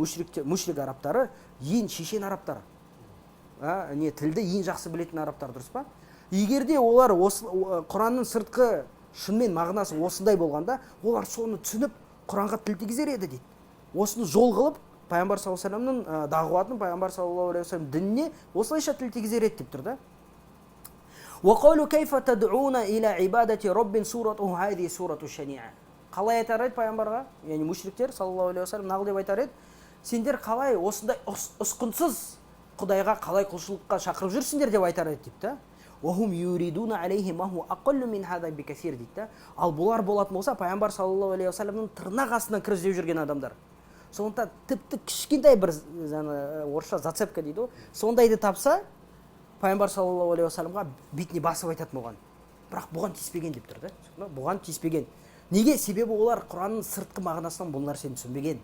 мушрик арабтары ең шешен арабтар. Не тілді ең жақсы білетін арабтар, дұрыс па? Егерде олар Құранның сыртқы шынымен мағынасы осындай болғанда, олар соны түсініп Құранға тіл тигізер еді дейді. Осыны жол қылып, пайғамбар саллаллаху алейхи уассаламның дағуатын, пайғамбар саллаллаху алейхи уассалам дініне осылайша тіл тигізер еді деп тұр да. وَقَالُوا كَيْفَ تَدْعُونَ إِلَى عِبَادَةِ رَبٍّ سُورَتُهُ هَذِهِ سُورَةُ الشَّنِيعَةِ. Қалай айтар еді пайғамбарға? Яғни мушриктер саллаллаху алейхи уассалам нағыл деп айтар еді. Сендер қалай осындай ұсқынсыз Құдайға қалай құлшылыққа шақырып жүрсіңдер деп айтар еді деп та. وَهُمْ يُرِيدُونَ عَلَيْهِ مَا هُوَ أَقَلُّ مِنْ هَذَا بِكَثِيرٍ дейді да. Ал бұлар болатын болса, пайғамбар саллаллаху алейхи уассаламның тырнақ астынан кір іздеп жүрген адамдар. Сондықтан тіпті кішкентай бір орысша зацепка дейді ғой, сондайды тапса, пайғамбар саллаллаху алейхи уассаламға бетіне басып айтатын болған. Бірақ бұған тиіспеген деп тұр да. Бұған тиіспеген. Неге? Себебі олар Құранның сыртқы мағынасынан бұл нәрсені түсінбеген.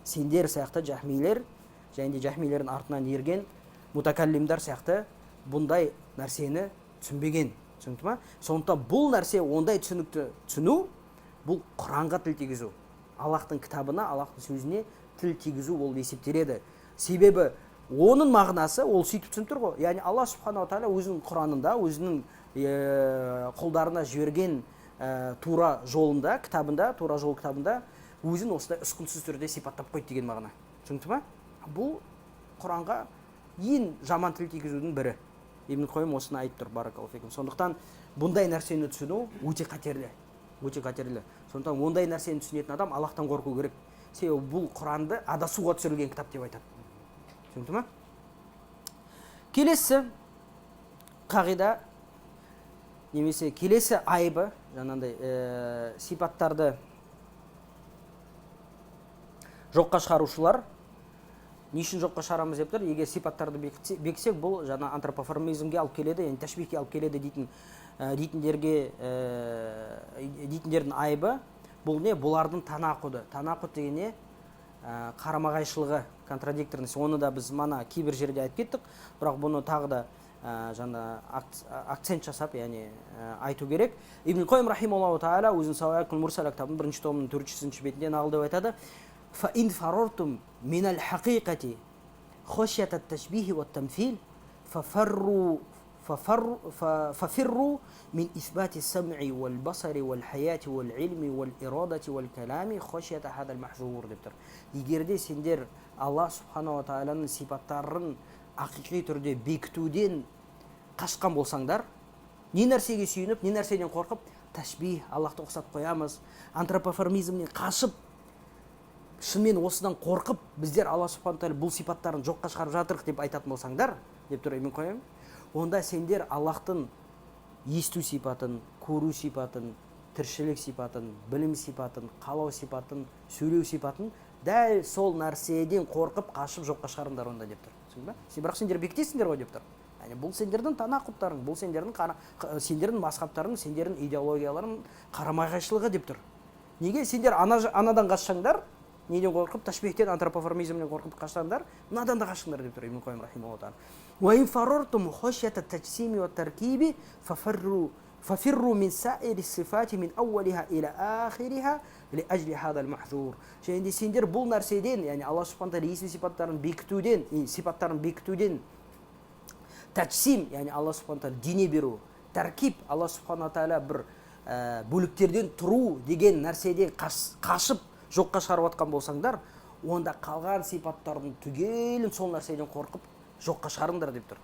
Сендер сияқты жахмилер және де жахмилердің артынан ерген мутакаллимдар сияқты бұндай нәрсені түсінбеген. Түсінікті ма? Сондықтан бұл нәрсе, ондай түсінікті түсіну, бұл Құранға тіл тигізу. Аллахтың кітабына, Аллахтың сөзіне тіл тигізу болып есептеледі. Себебі оның мағынасы, ол сөйтіп түсініп тұр ғой. Яғни Аллах субханала тағала өзінің Құранында, өзінің қолдарына жіберген тура жолында, кітабында, тура жол кітабында өзін осындай ұсқынсыз түрде сипаттап қойды деген мағына. Түсінікті ма? Бұл Құранға ең жаман тіл тигізудің бірі. Ибн Қойым осыны айтып тұр, баракаллаху фикум. Сондықтан бұндай нәрсені түсіну өте қатерлі. Өте қатерлі. Сондықтан ондай нәрсені түсінетін адам Аллахтан қорқу керек. Себебі бұл Құранды адасуға түсірілген кітап деп айтады. Түсінікті ма? Келесі қағида немесе келесі айыбы, жаңағындай сипаттарды жоққа шығарушылар. Не үшін жоққа шығарамыз деп тұр? Егер сипаттарды бекітсек, бұл жаңа антропоформизмге алып келеді, яғни тәшбихке алып келеді дейтіндерге, дейтіндердің айыбы бұл не? Бұлардың танақұды. Танақұд деген не? Қарама-қайшылығы, контрадикторность. Оны да біз мана кейбір жерде айтып кеттік, бірақ бұны тағы да жаңа акцент жасап, яғни айту керек. Ибн Қойым рахималлаху тағала өзінің Сауайқул Мурсала кітабының бірінші томының 400-ші бетінде нағыл деп айтады: فَإِنْ فَرَرْتُمْ مِنَ الْحَقِيقَةِ خَشْيَةَ التَّشْبِيهِ وَالتَّمْثِيلِ فَفِرُّوا مِنْ إِثْبَاتِ السَّمْعِ وَالْبَصَرِ وَالْحَيَاةِ وَالْعِلْمِ وَالْإِرَادَةِ وَالْكَلَامِ خَشْيَةَ هَذَا الْمَحْذُورِ деп тұр. Егер де сендер Алла субханала тағаланың сипаттарын ақиқи түрде бекітуден қашқан болсаңдар, не нәрсеге сүйеніп, не нәрседен қорқып, тәшбих, Аллахты ұқсатып қоямыз, антропоформизмнен қашып, шынымен осыдан қорқып, біздер Алла субхана тағала бұл сипаттарын жоққа шығарып жатырық деп айтатын болсаңдар, деп тұр Ибн Қойым, онда сендер Аллахтың есту сипатын, көру сипатын, тіршілік сипатын, білім сипатын, қалау сипатын, сөйлеу сипатын дәл сол нәрседен қорқып, қашып жоққа шығарыңдар онда деп тұр. Түсіндің ба? Бірақ сендер бекітесіңдер ғой деп тұр. Яғни бұл сендердің танақұттарың, бұл сендердің мазхабтарың, сендердің идеологияларың қарама-қайшылығы деп тұр. Неге сендер анадан қашсаңдар, неден қорқып, тәшбихтен, антропоформизмнен қорқып қашсаңдар, мынадан да қашыңдар деп тұр Ибн Қойым рахималлаху тағала. Уа ин фарартум хашята тажсими ва таркиби фафирру мин саири сифати мин ауалиха иля ахириха ли ажли хадал махзур. Және де сендер бұл нәрседен, яғни Алла субхана тағала есім сипаттарын бекітуден, сипаттарын бекітуден, Тәжсим, яғни Алла субхана тағала дене беру, тәркиб, Алла субхана тағала бір бөліктерден тұру деген нәрседен қашып жоққа шығарып жатқан болсаңдар, онда қалған сипаттардың түгелін сол нәрседен қорқып жоққа шығарыңдар деп тұр.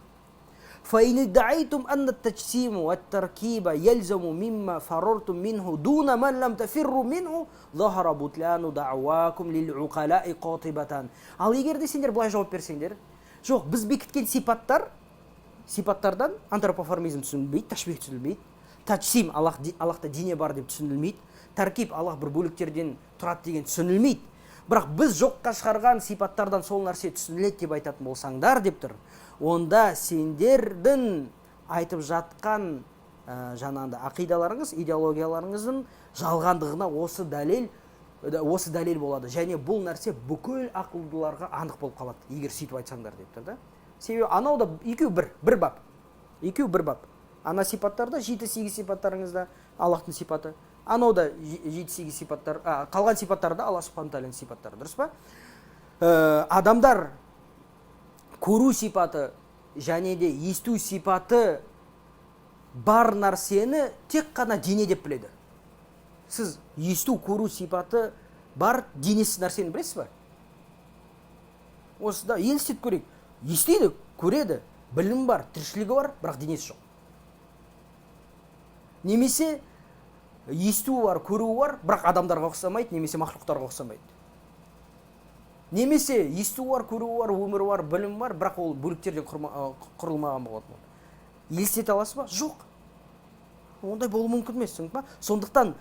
فَإِنِ ادَّعَيْتُمْ أَنَّ التَّجْسِيمَ وَالتَّرْكِيبَ يَلْزَمُ مِمَّا فَرَرْتُمْ مِنْهُ دُونَ مَنْ لَمْ تَفِرُّوا مِنْهُ ظَهَرَ بُطْلَانُ دَعْوَاكُمْ لِلْعُقَلَاءِ قَاطِبَةً. Ал егер де сендер былай жауап берсеңдер, жоқ, біз бекіткен сипаттардан антропоформизм түсінілмейді, тәшбих түсінілмейді, тәжсим, Аллахта дене бар деп түсінілмейді, тәркиб, Аллах бір бөліктерден тұрады деген түсінілмейді. Бірақ біз жоққа шығарған сипаттардан сол нәрсе түсініледі деп айтатын болсаңдар деп тұр, онда сендердің айтып жатқан жаңағындай ақидаларыңыз, идеологияларыңыздың жалғандығына осы дәлел болады. Және бұл нәрсе бүкіл ақылдыларға анық болып қалады, егер сөйтіп айтсаңдар деп тұр да. Себебі анау да екеуі бір бап. Екеуі бір бап. Ана сипаттарда 7-8 сипаттарыңызда Аллахтың сипаты. Анау да 7-8 сипаттар, қалған сипаттарда Алла субхана тағаланың сипаттары, дұрыс па? Адамдар көру сипаты және де есту сипаты бар нәрсені тек қана дене деп біледі. Сіз есту, көру сипаты бар денесіз нәрсені білесіз ба? Осыда елестетіп көрейік. Естиді, көреді, білім бар, тіршілігі бар, бірақ денесі жоқ. Немесе естуі бар, көруі бар, бірақ адамдарға ұқсамайды, немесе мақлұқтарға ұқсамайды. Немесе естуі бар, көруі бар, өмірі бар, білімі бар, бірақ ол бөліктерден құрылмаған болатын. Елестете аласыз ба? Жоқ. Ондай болуы мүмкін емес, түсіндің ба? Сондықтан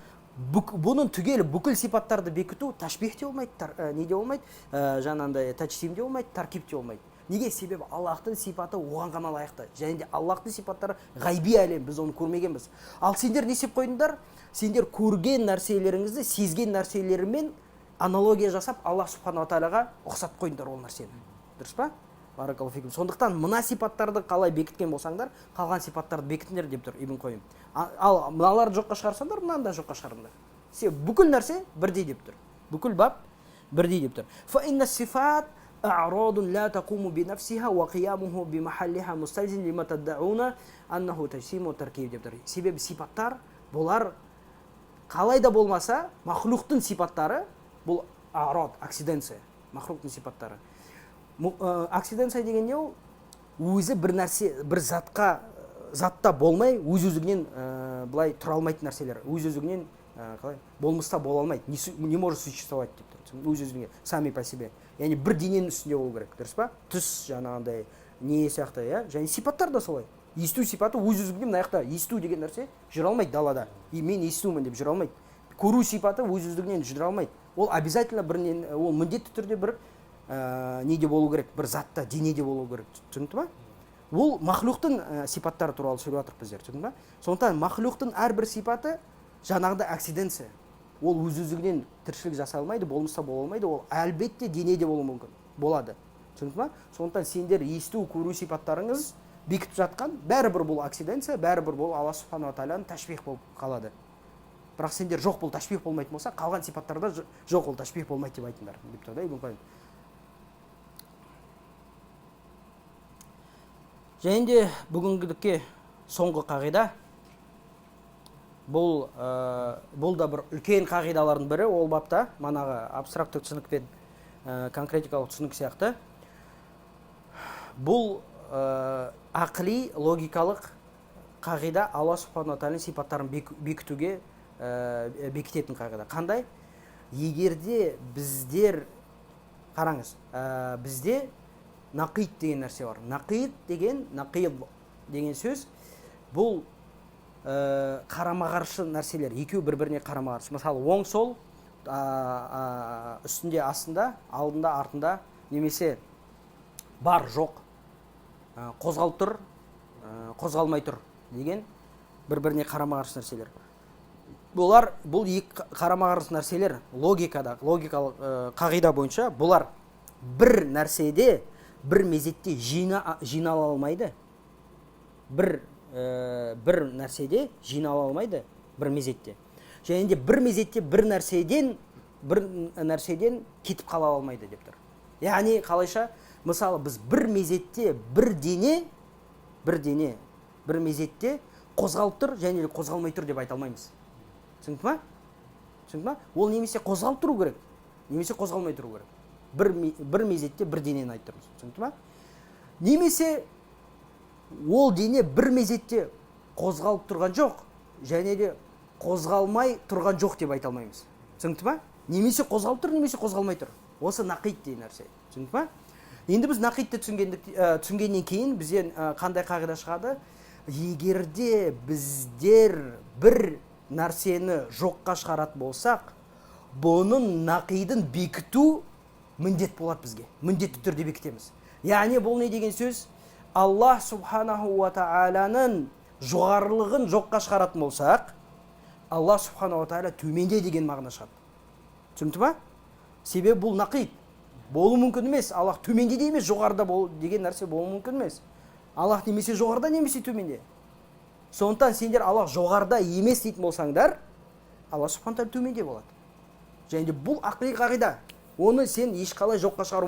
бұның түгелі бүкіл сипаттарды бекіту тәшбих те болмайды, не де болмайды, жаңағындай тәжсим де болмайды, таркиб те болмайды. Неге? Себебі Аллахтың сипаты оған ғана лайықты. Және де Аллахтың сипаттары ғайби әлем, біз оны көрмегенбіз. Ал сендер не істеп қойдыңдар? Сендер көрген нәрселеріңізді сезген нәрселерімен аналогия жасап, Аллах субханала тағалаға ұқсатып қойдыңдар ол нәрсені. Дұрыс па? Баракаллаху фикум. Сондықтан мына сипаттарды қалай бекіткен болсаңдар, қалған сипаттарды бекітіңдер деп тұр Ибн Қойым. Ал мыналарды жоққа шығарсаңдар, мынаны да жоққа шығарыңдар. Себебі бүкіл нәрсе бірдей деп тұр. Бүкіл бап бірдей деп тұр. Фа инна сифат أعراض لا تقوم بنفسها وقيامه بمحلها مستلزم لما تدعون أنه تجسيم وتركيب деп тұр. Себебі сипаттар бұлар қалай да болмаса махлуқтың сипаттары, бұл арад, акциденция, махлуқтың сипаттары. Акциденция деген не ол? Өзі бір нәрсе, бір затқа, затта болмай, өз-өзігінен былай тұра алмайтын нәрселер, өз-өзігінен қалай болмыста бола алмайды, не может существовать деп тұр. Өз-өзіне, сами по себе. Яғни бір дененің үстінде болу керек, дұрыс па? Түс жаңағындай не сияқты, иә? Және сипаттар да солай. Есту сипаты өз-өзігінен мына жақта есту деген нәрсе жүре алмайды далада. И мен естумін деп жүре алмайды. Көру сипаты өз-өздігінен жүре алмайды. Ол обязательно бір нен, ол міндетті түрде бір неде болу керек, бір затта, денеде болу керек. Түсінікті ма? Ол махлуқтың сипаттары туралы сөйлеп жатырмыз біздер, түсіндің ба? Сондықтан махлуқтың әрбір сипаты жаңағыдай акциденция. Ол өз-өздігінен тіршілік жасай алмайды, болмыста бола алмайды, ол әлбетте денеде болуы мүмкін, болады. Түсінікті ма? Сондықтан сендер есту, көру сипаттарыңыз бекітіп жатқан бәрібір бұл акциденция, бәрібір бұл Алла субханала тағаланың тәшбих болып қалады. Бірақ сендер жоқ, бұл тәшбих болмайтын болса, қалған сипаттарда жоқ, ол тәшбих болмайды деп айтыңдар деп тұр да Ибн Қайым. Және де бүгінгілікке соңғы қағида, бұл да бір үлкен қағидалардың бірі, ол бапта манағы абстракты түсінік пен конкретикалық түсінік сияқты. Бұл ақли, логикалық қағида Алла субханала тағаланың сипаттарын бекітуге бекітетін қағида. Қандай? Егерде біздер, қараңыз, бізде нақид деген нәрсе бар. Нақид деген, нақид деген сөз, бұл қарама-қарсы нәрселер, екеуі бір-біріне қарама-қарсы. Мысалы, оң сол, үстінде астында, алдында артында, немесе бар жоқ, қозғалып тұр, қозғалмай тұр деген бір-біріне қарама-қарсы нәрселер. Бұлар, бұл екі қарама-қарсы нәрселер логикада, логикалық қағида бойынша бұлар бір нәрседе, бір мезетте жинала алмайды. Бір нәрседе жинала алмайды бір мезетте. Және де бір мезетте бір нәрседен кетіп қала алмайды деп тұр. Яғни қалайша, мысалы, біз бір мезетте бір дене бір дене бір мезетте қозғалып тұр және қозғалмай тұр деп айта алмаймыз. Түсінікті ма? Түсінікті ма? Ол немесе қозғалып тұру керек, немесе қозғалмай тұру керек. Бір мезетте бір денені айтып тұрмыз. Түсінікті ма? Немесе ол дене бір мезетте қозғалып тұрған жоқ, және де қозғалмай тұрған жоқ деп айта алмаймыз. Түсінікті ма? Немесе қозғалып тұр, немесе қозғалмай тұр. Осы нақид деген нәрсе. Түсінікті ма? Енді біз нақидті түсінгеннен кейін бізден қандай қағида шығады? Егерде біздер бір нәрсені жоққа шығаратын болсақ, бұның нақидын бекіту міндет болады бізге. Міндетті түрде бекітеміз. Яғни бұл не деген сөз? Аллах субханаху ва тағаланың жоғарылығын жоққа шығаратын болсақ, Аллах субханаху ва тағала төменде деген мағына шығады. Түсінікті ма? Себебі бұл нақид. Болуы мүмкін емес. Аллах төменде де емес, жоғарыда бол деген нәрсе болуы мүмкін емес. Аллах немесе жоғарыда, немесе төменде. Сондықтан сендер Аллах жоғарыда емес дейтін болсаңдар, Аллах субханаху тағала төменде болады. Және де бұл ақли қағида. Оны сен ешқалай жоққа шығару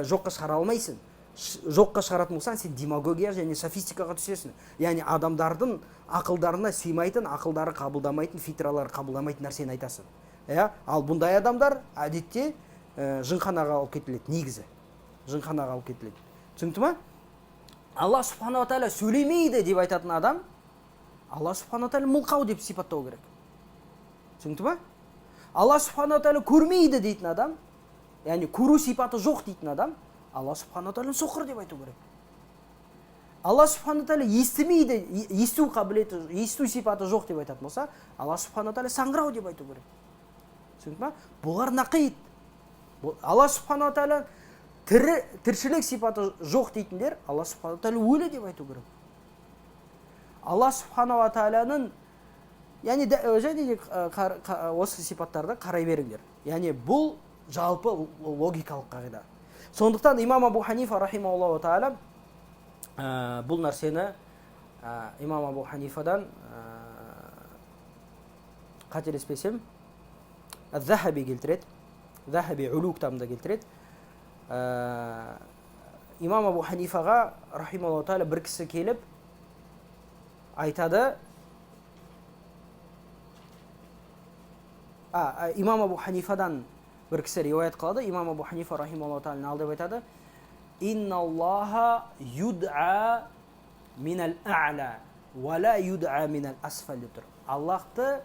жоққа шығара алмайсың. Жоққа шығаратын болсаң, сен демагогия және софистикаға түсесің. Яғни адамдардың ақылдарына сыймайтын, ақылдары қабылдамайтын, фитралары қабылдамайтын нәрсені айтасың. Иә? Ал бұндай адамдар әдетте жынханаға алып кетіледі, негізі. Жынханаға алып кетіледі. Түсінікті ма? Алла субханаху ва тағала сөйлемейді деп айтатын адам, Алла субханаху ва тағала мылқау деп сипаттау керек. Түсінікті ма? Алла субханаху ва тағала көрмейді дейтін адам, яғни көру сипаты жоқ дейтін адам, Алла субханаху ва тағала соқыр деп айту керек. Алла субханаху ва тағала естімейді, есту қабілеті, есту сипаты жоқ деп айтатын болса, Алла субханаху ва тағала саңырау деп айту керек. Түсінікті ма? Бұлар нақид. Алла субханаху ва тағала тіршілік сипаты жоқ дейтіндер, Алла субханаху ва тағала өлі деп айту керек. Алла субханаху ва тағаланың, яғни және де осы сипаттарды қарай беріңдер. Яғни бұл жалпы логикалық қағида. Сондықтан имам Абу Ханифа рахимауллаху тағала бұл нәрсені имам Абу Ханифадан қателеспесем Захаби келтіреді. Захаби Улу кітабында келтіреді. Имам Абу Ханифаға рахимауллаху тағала бір кісі келіп айтады. Имам Абу Ханифадан бір кісі риуаят қылады. Имам Абу Ханифа рахимауллаху тағала ал деп айтады: Инналлаха юд'a минал а'ла ва ла юд'a минал асфал деп тұр. Аллахты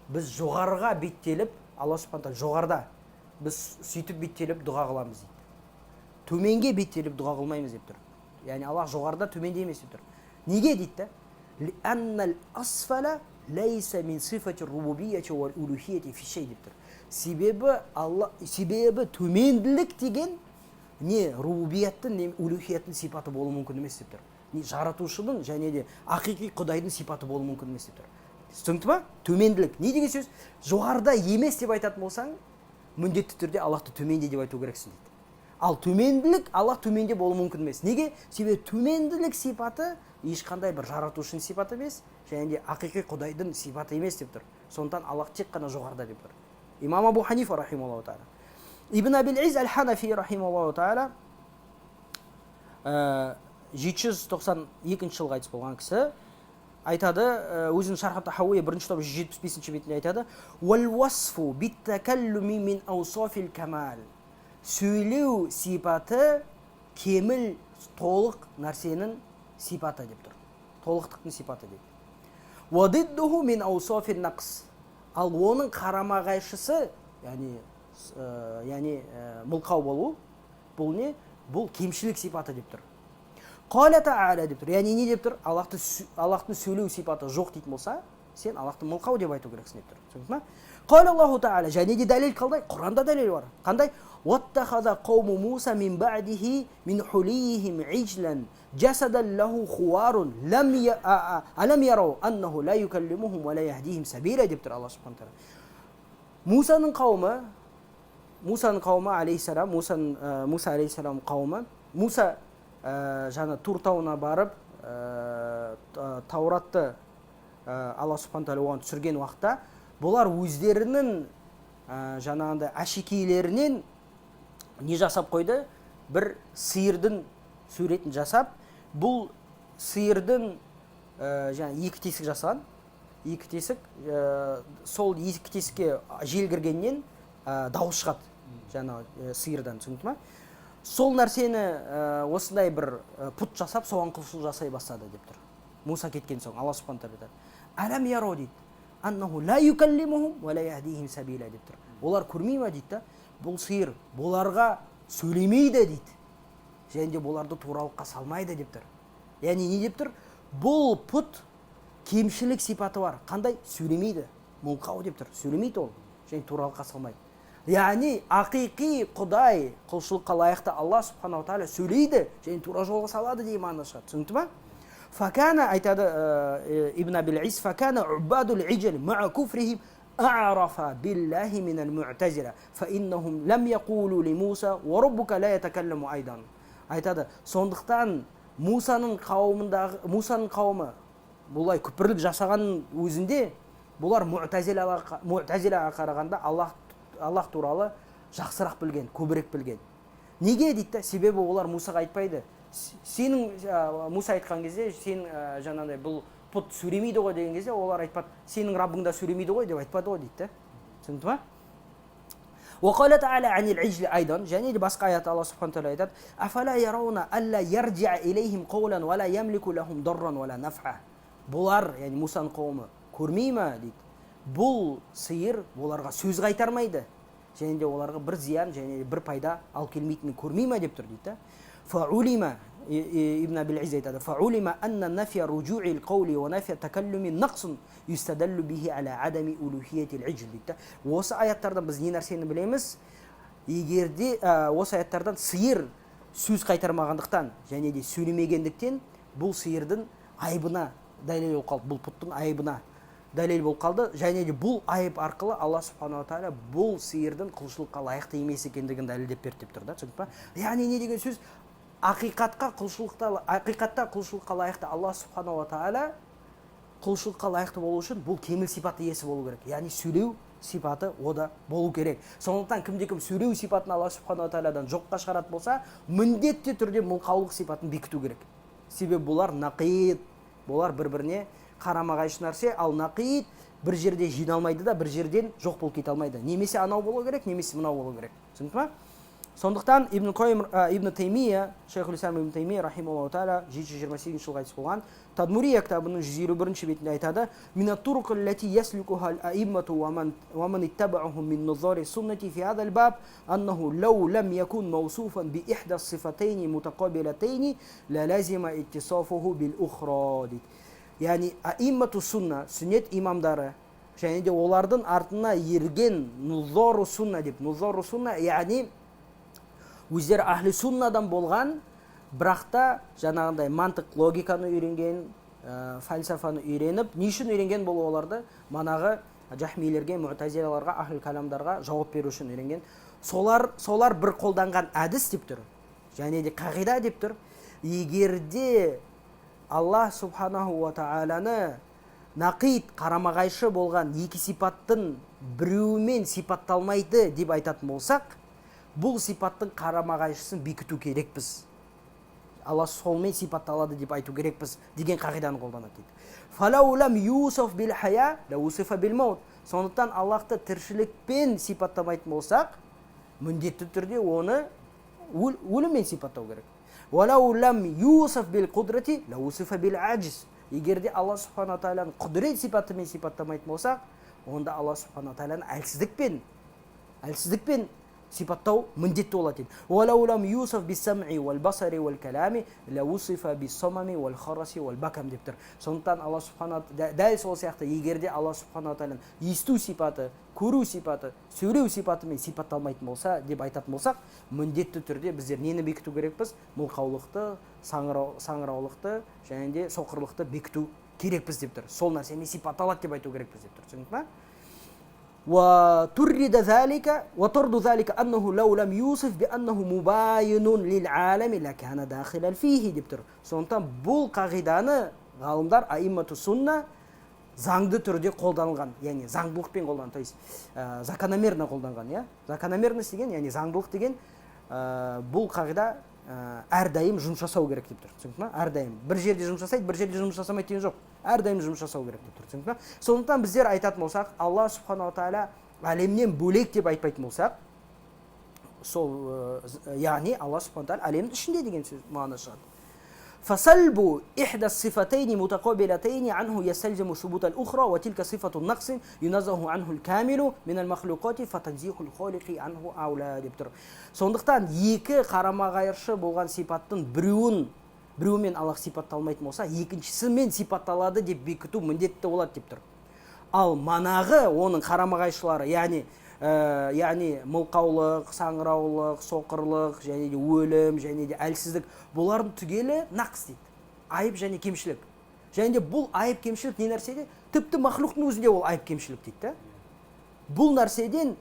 біз жоғарыға беттеліп, Алла субхана тағала жоғарыда, біз сөйтіп беттеліп дұға қыламыз дейді. Төменге беттеліп дұға қылмаймыз деп тұр. Яғни Аллах жоғарыда, төменде емес деп тұр. Неге дейді да? Лианнал асфала лайса мин сифати рубубияти уал улухияти фи шей деп тұр. Себебі Алла, себебі төменділік деген не рубубияттың, не улухияттың сипаты болуы мүмкін емес деп тұр. Не жаратушының және де ақиқи Құдайдың сипаты болуы мүмкін емес деп тұр. Түсінікті ма? Төменділік. Не деген сөз? Жоғарыда емес деп айтатын болсаң, міндетті түрде Аллахты төменде деп айту керексің дейді. Ал төменділік, Аллах төменде болуы мүмкін емес. Неге? Себебі төменділік сипаты ешқандай бір жаратушының сипаты емес, және де ақиқи Құдайдың сипаты емес деп тұр. Сондықтан Аллах тек қана жоғарыда деп тұр. Имам Абу Ханифа рахималлаху тағала. Ибн Абил Из әл-Ханафи рахималлаху тағала 792 жылы қайтыс болған кісі айтады, өзінің Шарх ат-Тахауия бірінші топ 175 бетінде айтады: «Уал васфу биттакаллуми мин аусафил камал». Сөйлеу сипаты кеміл, толық нәрсенің сипаты деп тұр. Толықтықтың сипаты дейді. «Уа диддуху мин аусафил нақс». Ал оның қарама-қайшысы, яғни мылқау болу, бұл не? Бұл кемшілік сипаты деп тұр. Қала тағала деп тұр. Яғни не деп тұр? Аллахтың сөйлеу сипаты жоқ дейтін болса, сен Аллахты мылқау деп айту керексің деп тұр. Түсіндің ма? Қала Аллаху тағала. Және де дәлел қандай? Құранда дәлел бар. Қандай? Уаттахаза қауму Муса мин ба'дихи мин хулийхим ижлан жасадан лаху хуарун лам алам ярау аннаху ла юкаллимухум ва ла яхдихим сабила деп тұр Аллах субхана тағала. Мусаның қауымы алейхиссалам, Муса алейхиссалам қауымы, Муса жаңа Тур тауына барып, Тауратты Алла субхана тағала оған түсірген уақытта, бұлар өздерінің жаңағындай әшекейлерінен не жасап қойды? Бір сиырдың суретін жасап, бұл Сиырдың жаңа екі тесік жасаған, екі тесік, сол екі тесікке жел кіргеннен дауыс шығады жаңа сиырдан, түсінікті ма? Сол нәрсені осындай бір пұт жасап, соған құлшылық жасай бастады деп тұр. Муса кеткен соң Алла субхана тағала айтады: «Алам яро», дейді, «аннаху ла юкаллимухум ва ла яхдихим сабила», деп тұр. Олар көрмей ма, дейді да, бұл сиыр бұларға сөйлемейді, дейді, және де бұларды туралыққа салмайды деп тұр. Яғни не деп тұр? Бұл пұт кемшілік сипаты бар. Қандай? Сөйлемейді, мылқау деп тұр. Сөйлемейді ол және туралыққа салмайды. Яғни ақиқи құдай, құлшылыққа лайықты Алла субханала тағала сөйлейді және тура жолға салады деген мағына шығады. Түсінікті ма? Факана, айтады Ибн Абил Ис, факана уббадул ижл маа куфрихим أعرف بالله من المعتزلة فإنهم لم يقولوا لموسى وربك لا يتكلم أيضا. Айтады, сондықтан Мусаның қауымындағы, Мусаның қауымы бұлай күпірлік жасаған өзінде бұлар муътазилаға қарағанда Аллах туралы жақсырақ білген, көбірек білген. Неге дейді да? Себебі олар Мусаға айтпайды. Сенің Муса айтқан кезде, сен жаңағыдай бұл пұт сөйлемейді ғой деген кезде, олар айтпады, сенің Раббың да сөйлемейді ғой деп айтпады ғой дейді да. Түсінікті ма? وقال تعالى عن العجل أيضا, және де басқа аят Алла субхана тағала айтады: «Афала ярауна алла ярджа илейхим қаула уала ямлику лахум дарран уала нафа». Бұлар, яғни Мусаның қауымы көрмей ма, дейді, бұл сиыр оларға сөз қайтармайды және де оларға бір зиян және де бір пайда алып келмейтінін көрмей ма деп тұр дейді да. Фаулима, Ибн Абил Изз айтады: фаулима анна нафия ружуи қаули уа нафия такаллуми нақсун юстадаллу бихи аля адами улухияти ижл, дейді да. Осы аяттардан біз не нәрсені білеміз? Егер де осы аяттардан сиыр сөз қайтармағандықтан және де сөйлемегендіктен, бұл сиырдың айыбына дәлел болып қалды, бұл пұттың айыбына дәлел болып қалды. Және де бұл айып арқылы Алла субханала тағала бұл сиырдың құлшылыққа лайықты емес екендігін дәлелдеп берді деп тұр да. Түсінікті па? Яғни не деген сөз? Ақиқатқа құлшылықта, ақиқатта құлшылыққа лайықты Алла субханала тағала құлшылыққа лайықты болу үшін бұл кемел сипат иесі болу керек, яғни сөйлеу сипаты ода болу керек. Сондықтан кімде кім сөйлеу сипатын Алла субханала тағаладан жоққа шығаратын болса, міндетті түрде мылқаулық сипатын бекіту керек. Себебі бұлар нақид, бұлар бір біріне қарама қайшы нәрсе. Ал нақид бір жерде жиналмайды да, бір жерден жоқ болып кете алмайды. Немесе анау болу керек, немесе мынау болу керек. Түсінікті ма? Сондықтан Ибн Қойым, Ибн Таймия, шейхул ислам Ибн Таймия рахималлаху тағала, 728 жылы қайтыс болған, Тадмурия кітабының 151 бетінде айтады: «Мин ат-туруқ аллати яслукуха аль-аиммату ва ман иттабаахум мин нузари суннати фи хаза аль-баб аннаху лау лам якун маусуфан би ихда ас-сифатайни мутақабилатайни ла лазима иттисафуху бил ухра», дейді. Яғни аиммату сунна, сүннет имамдары және де олардың артына ерген нузору сунна деп, нузору сунна, яғни өздері ахли суннадан болған, бірақ та жаңағындай мантық, логиканы үйренген, фәлсафаны үйреніп, не үшін үйренген бұл? Оларды манағы жахмилерге, мутазилаларға, ахли каламдарға жауап беру үшін үйренген. Солар бір қолданған әдіс деп тұр және де қағида деп тұр: егер де Аллах субханаху ва тағаланы нақид, қарама қайшы болған екі сипаттың біреуімен сипатталмайды деп айтатын болсақ, бұл сипаттың қарама қайшысын бекіту керекпіз, Алла солмен сипатталады деп айту керекпіз деген қағиданы қолданады дейді. «Фалау лам юсаф бил хая, ла усифа бил маут». Сондықтан Аллахты тіршілікпен сипаттамайтын болсақ, міндетті түрде оны өліммен сипаттау керек. «Уалау лам юсаф бил құдрати, ла усифа бил ажз». Егер де Алла субхана тағаланы құдірет сипатымен сипаттамайтын болсақ, онда Алла субхана тағаланы әлсіздікпен сипаттау міндетті болады дейді. «Уалау лам юсаф бис-сам'i уал басари уал калами, ла усифа бис-самами уал хараси уал бакам», деп тұр. Сондықтан Алла субхана дәл сол сияқты, егер де Алла субхана тағаланың есту сипаты, көру сипаты, сөйлеу сипатымен сипатталмайтын болса деп айтатын болсақ, міндетті түрде біздер нені бекіту керекпіз? Мылқаулықты, саңыраулықты және де соқырлықты бекіту керекпіз деп тұр. Сол нәрсемен сипатталады деп айту керекпіз деп тұр. Түсінікті ма? وطرد ذلك وطرد ذلك أنه لو لم يوصف بأنه مباين للعالم لكان داخلا فيه деп тұр. Сондықтан бұл қағиданы ғалымдар, аиммату сунна, заңды түрде қолданылған, яғни заңдылықпен қолданған, то есть закономерно қолданған, иә. Закономерность деген, яғни заңдылық деген, бұл қағида әрдайым жұмыс жасау керек деп тұр, түсінікті ма? Әрдайым бір жерде жұмыс жасайды, бір жерде жұмыс жасамайды деген жоқ, әрдайым жұмыс жасау керек деп тұр, түсінікті ма? Сондықтан біздер айтатын болсақ, Алла субханала тағала әлемнен бөлек деп айтпайтын болсақ, сол яғни Алла субхана тағала әлемнің ішінде деген сөз мағына шығады. فسلب إحدى الصفتين متقابلتين عنه يستلزم ثبوت الأخرى، وتلك صفة النقص ينزه عنه الكامل من المخلوقات، فتنزيه الخالق عنه أولى деп тұр. Сондықтан екі қарама-қайшы болған сипаттың біреуімен Аллах сипатталмайтын болса, екіншісімен сипатталады деп бекіту міндетті болады деп тұр. Ал манағы оның қарама-қайшылары, яғни мылқаулық, саңыраулық, соқырлық және де өлім және де әлсіздік, бұлардың түгелі нақс дейді, айып және кемшілік. Және де бұл айып кемшілік не нәрседе? Тіпті махлуқтың өзінде ол айып кемшілік дейді да. Бұл нәрседен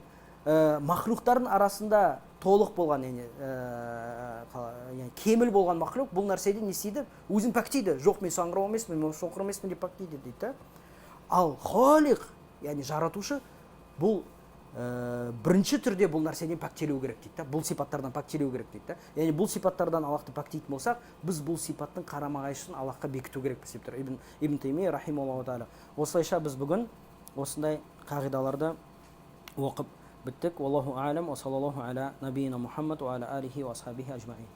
махлуқтардың арасында толық болған, яғни, кеміл болған махлуқ бұл нәрседен не істейді? Өзін пәктейді. Жоқ, мен саңырау емеспін, мен соқыр емеспін деп пәктейді дейді да. Ал халиқ, яғни жаратушы, бұл бірінші түрде бұл нәрседен пәктелу керек дейді да, бұл сипаттардан пәктелу керек дейді да. Яғни бұл сипаттардан Аллахты пәктейтін болсақ, біз бұл сипаттың қарама-қайшысын Аллахқа бекіту керекпіз деп тұр Ибн Таймия рахималлаху тағала. Осылайша біз бүгін осындай қағидаларды оқып біттік. Уаллаху аалам, уа саллаллаху аля набиина Мухаммад уа аля алихи уа асхабихи ажмаин.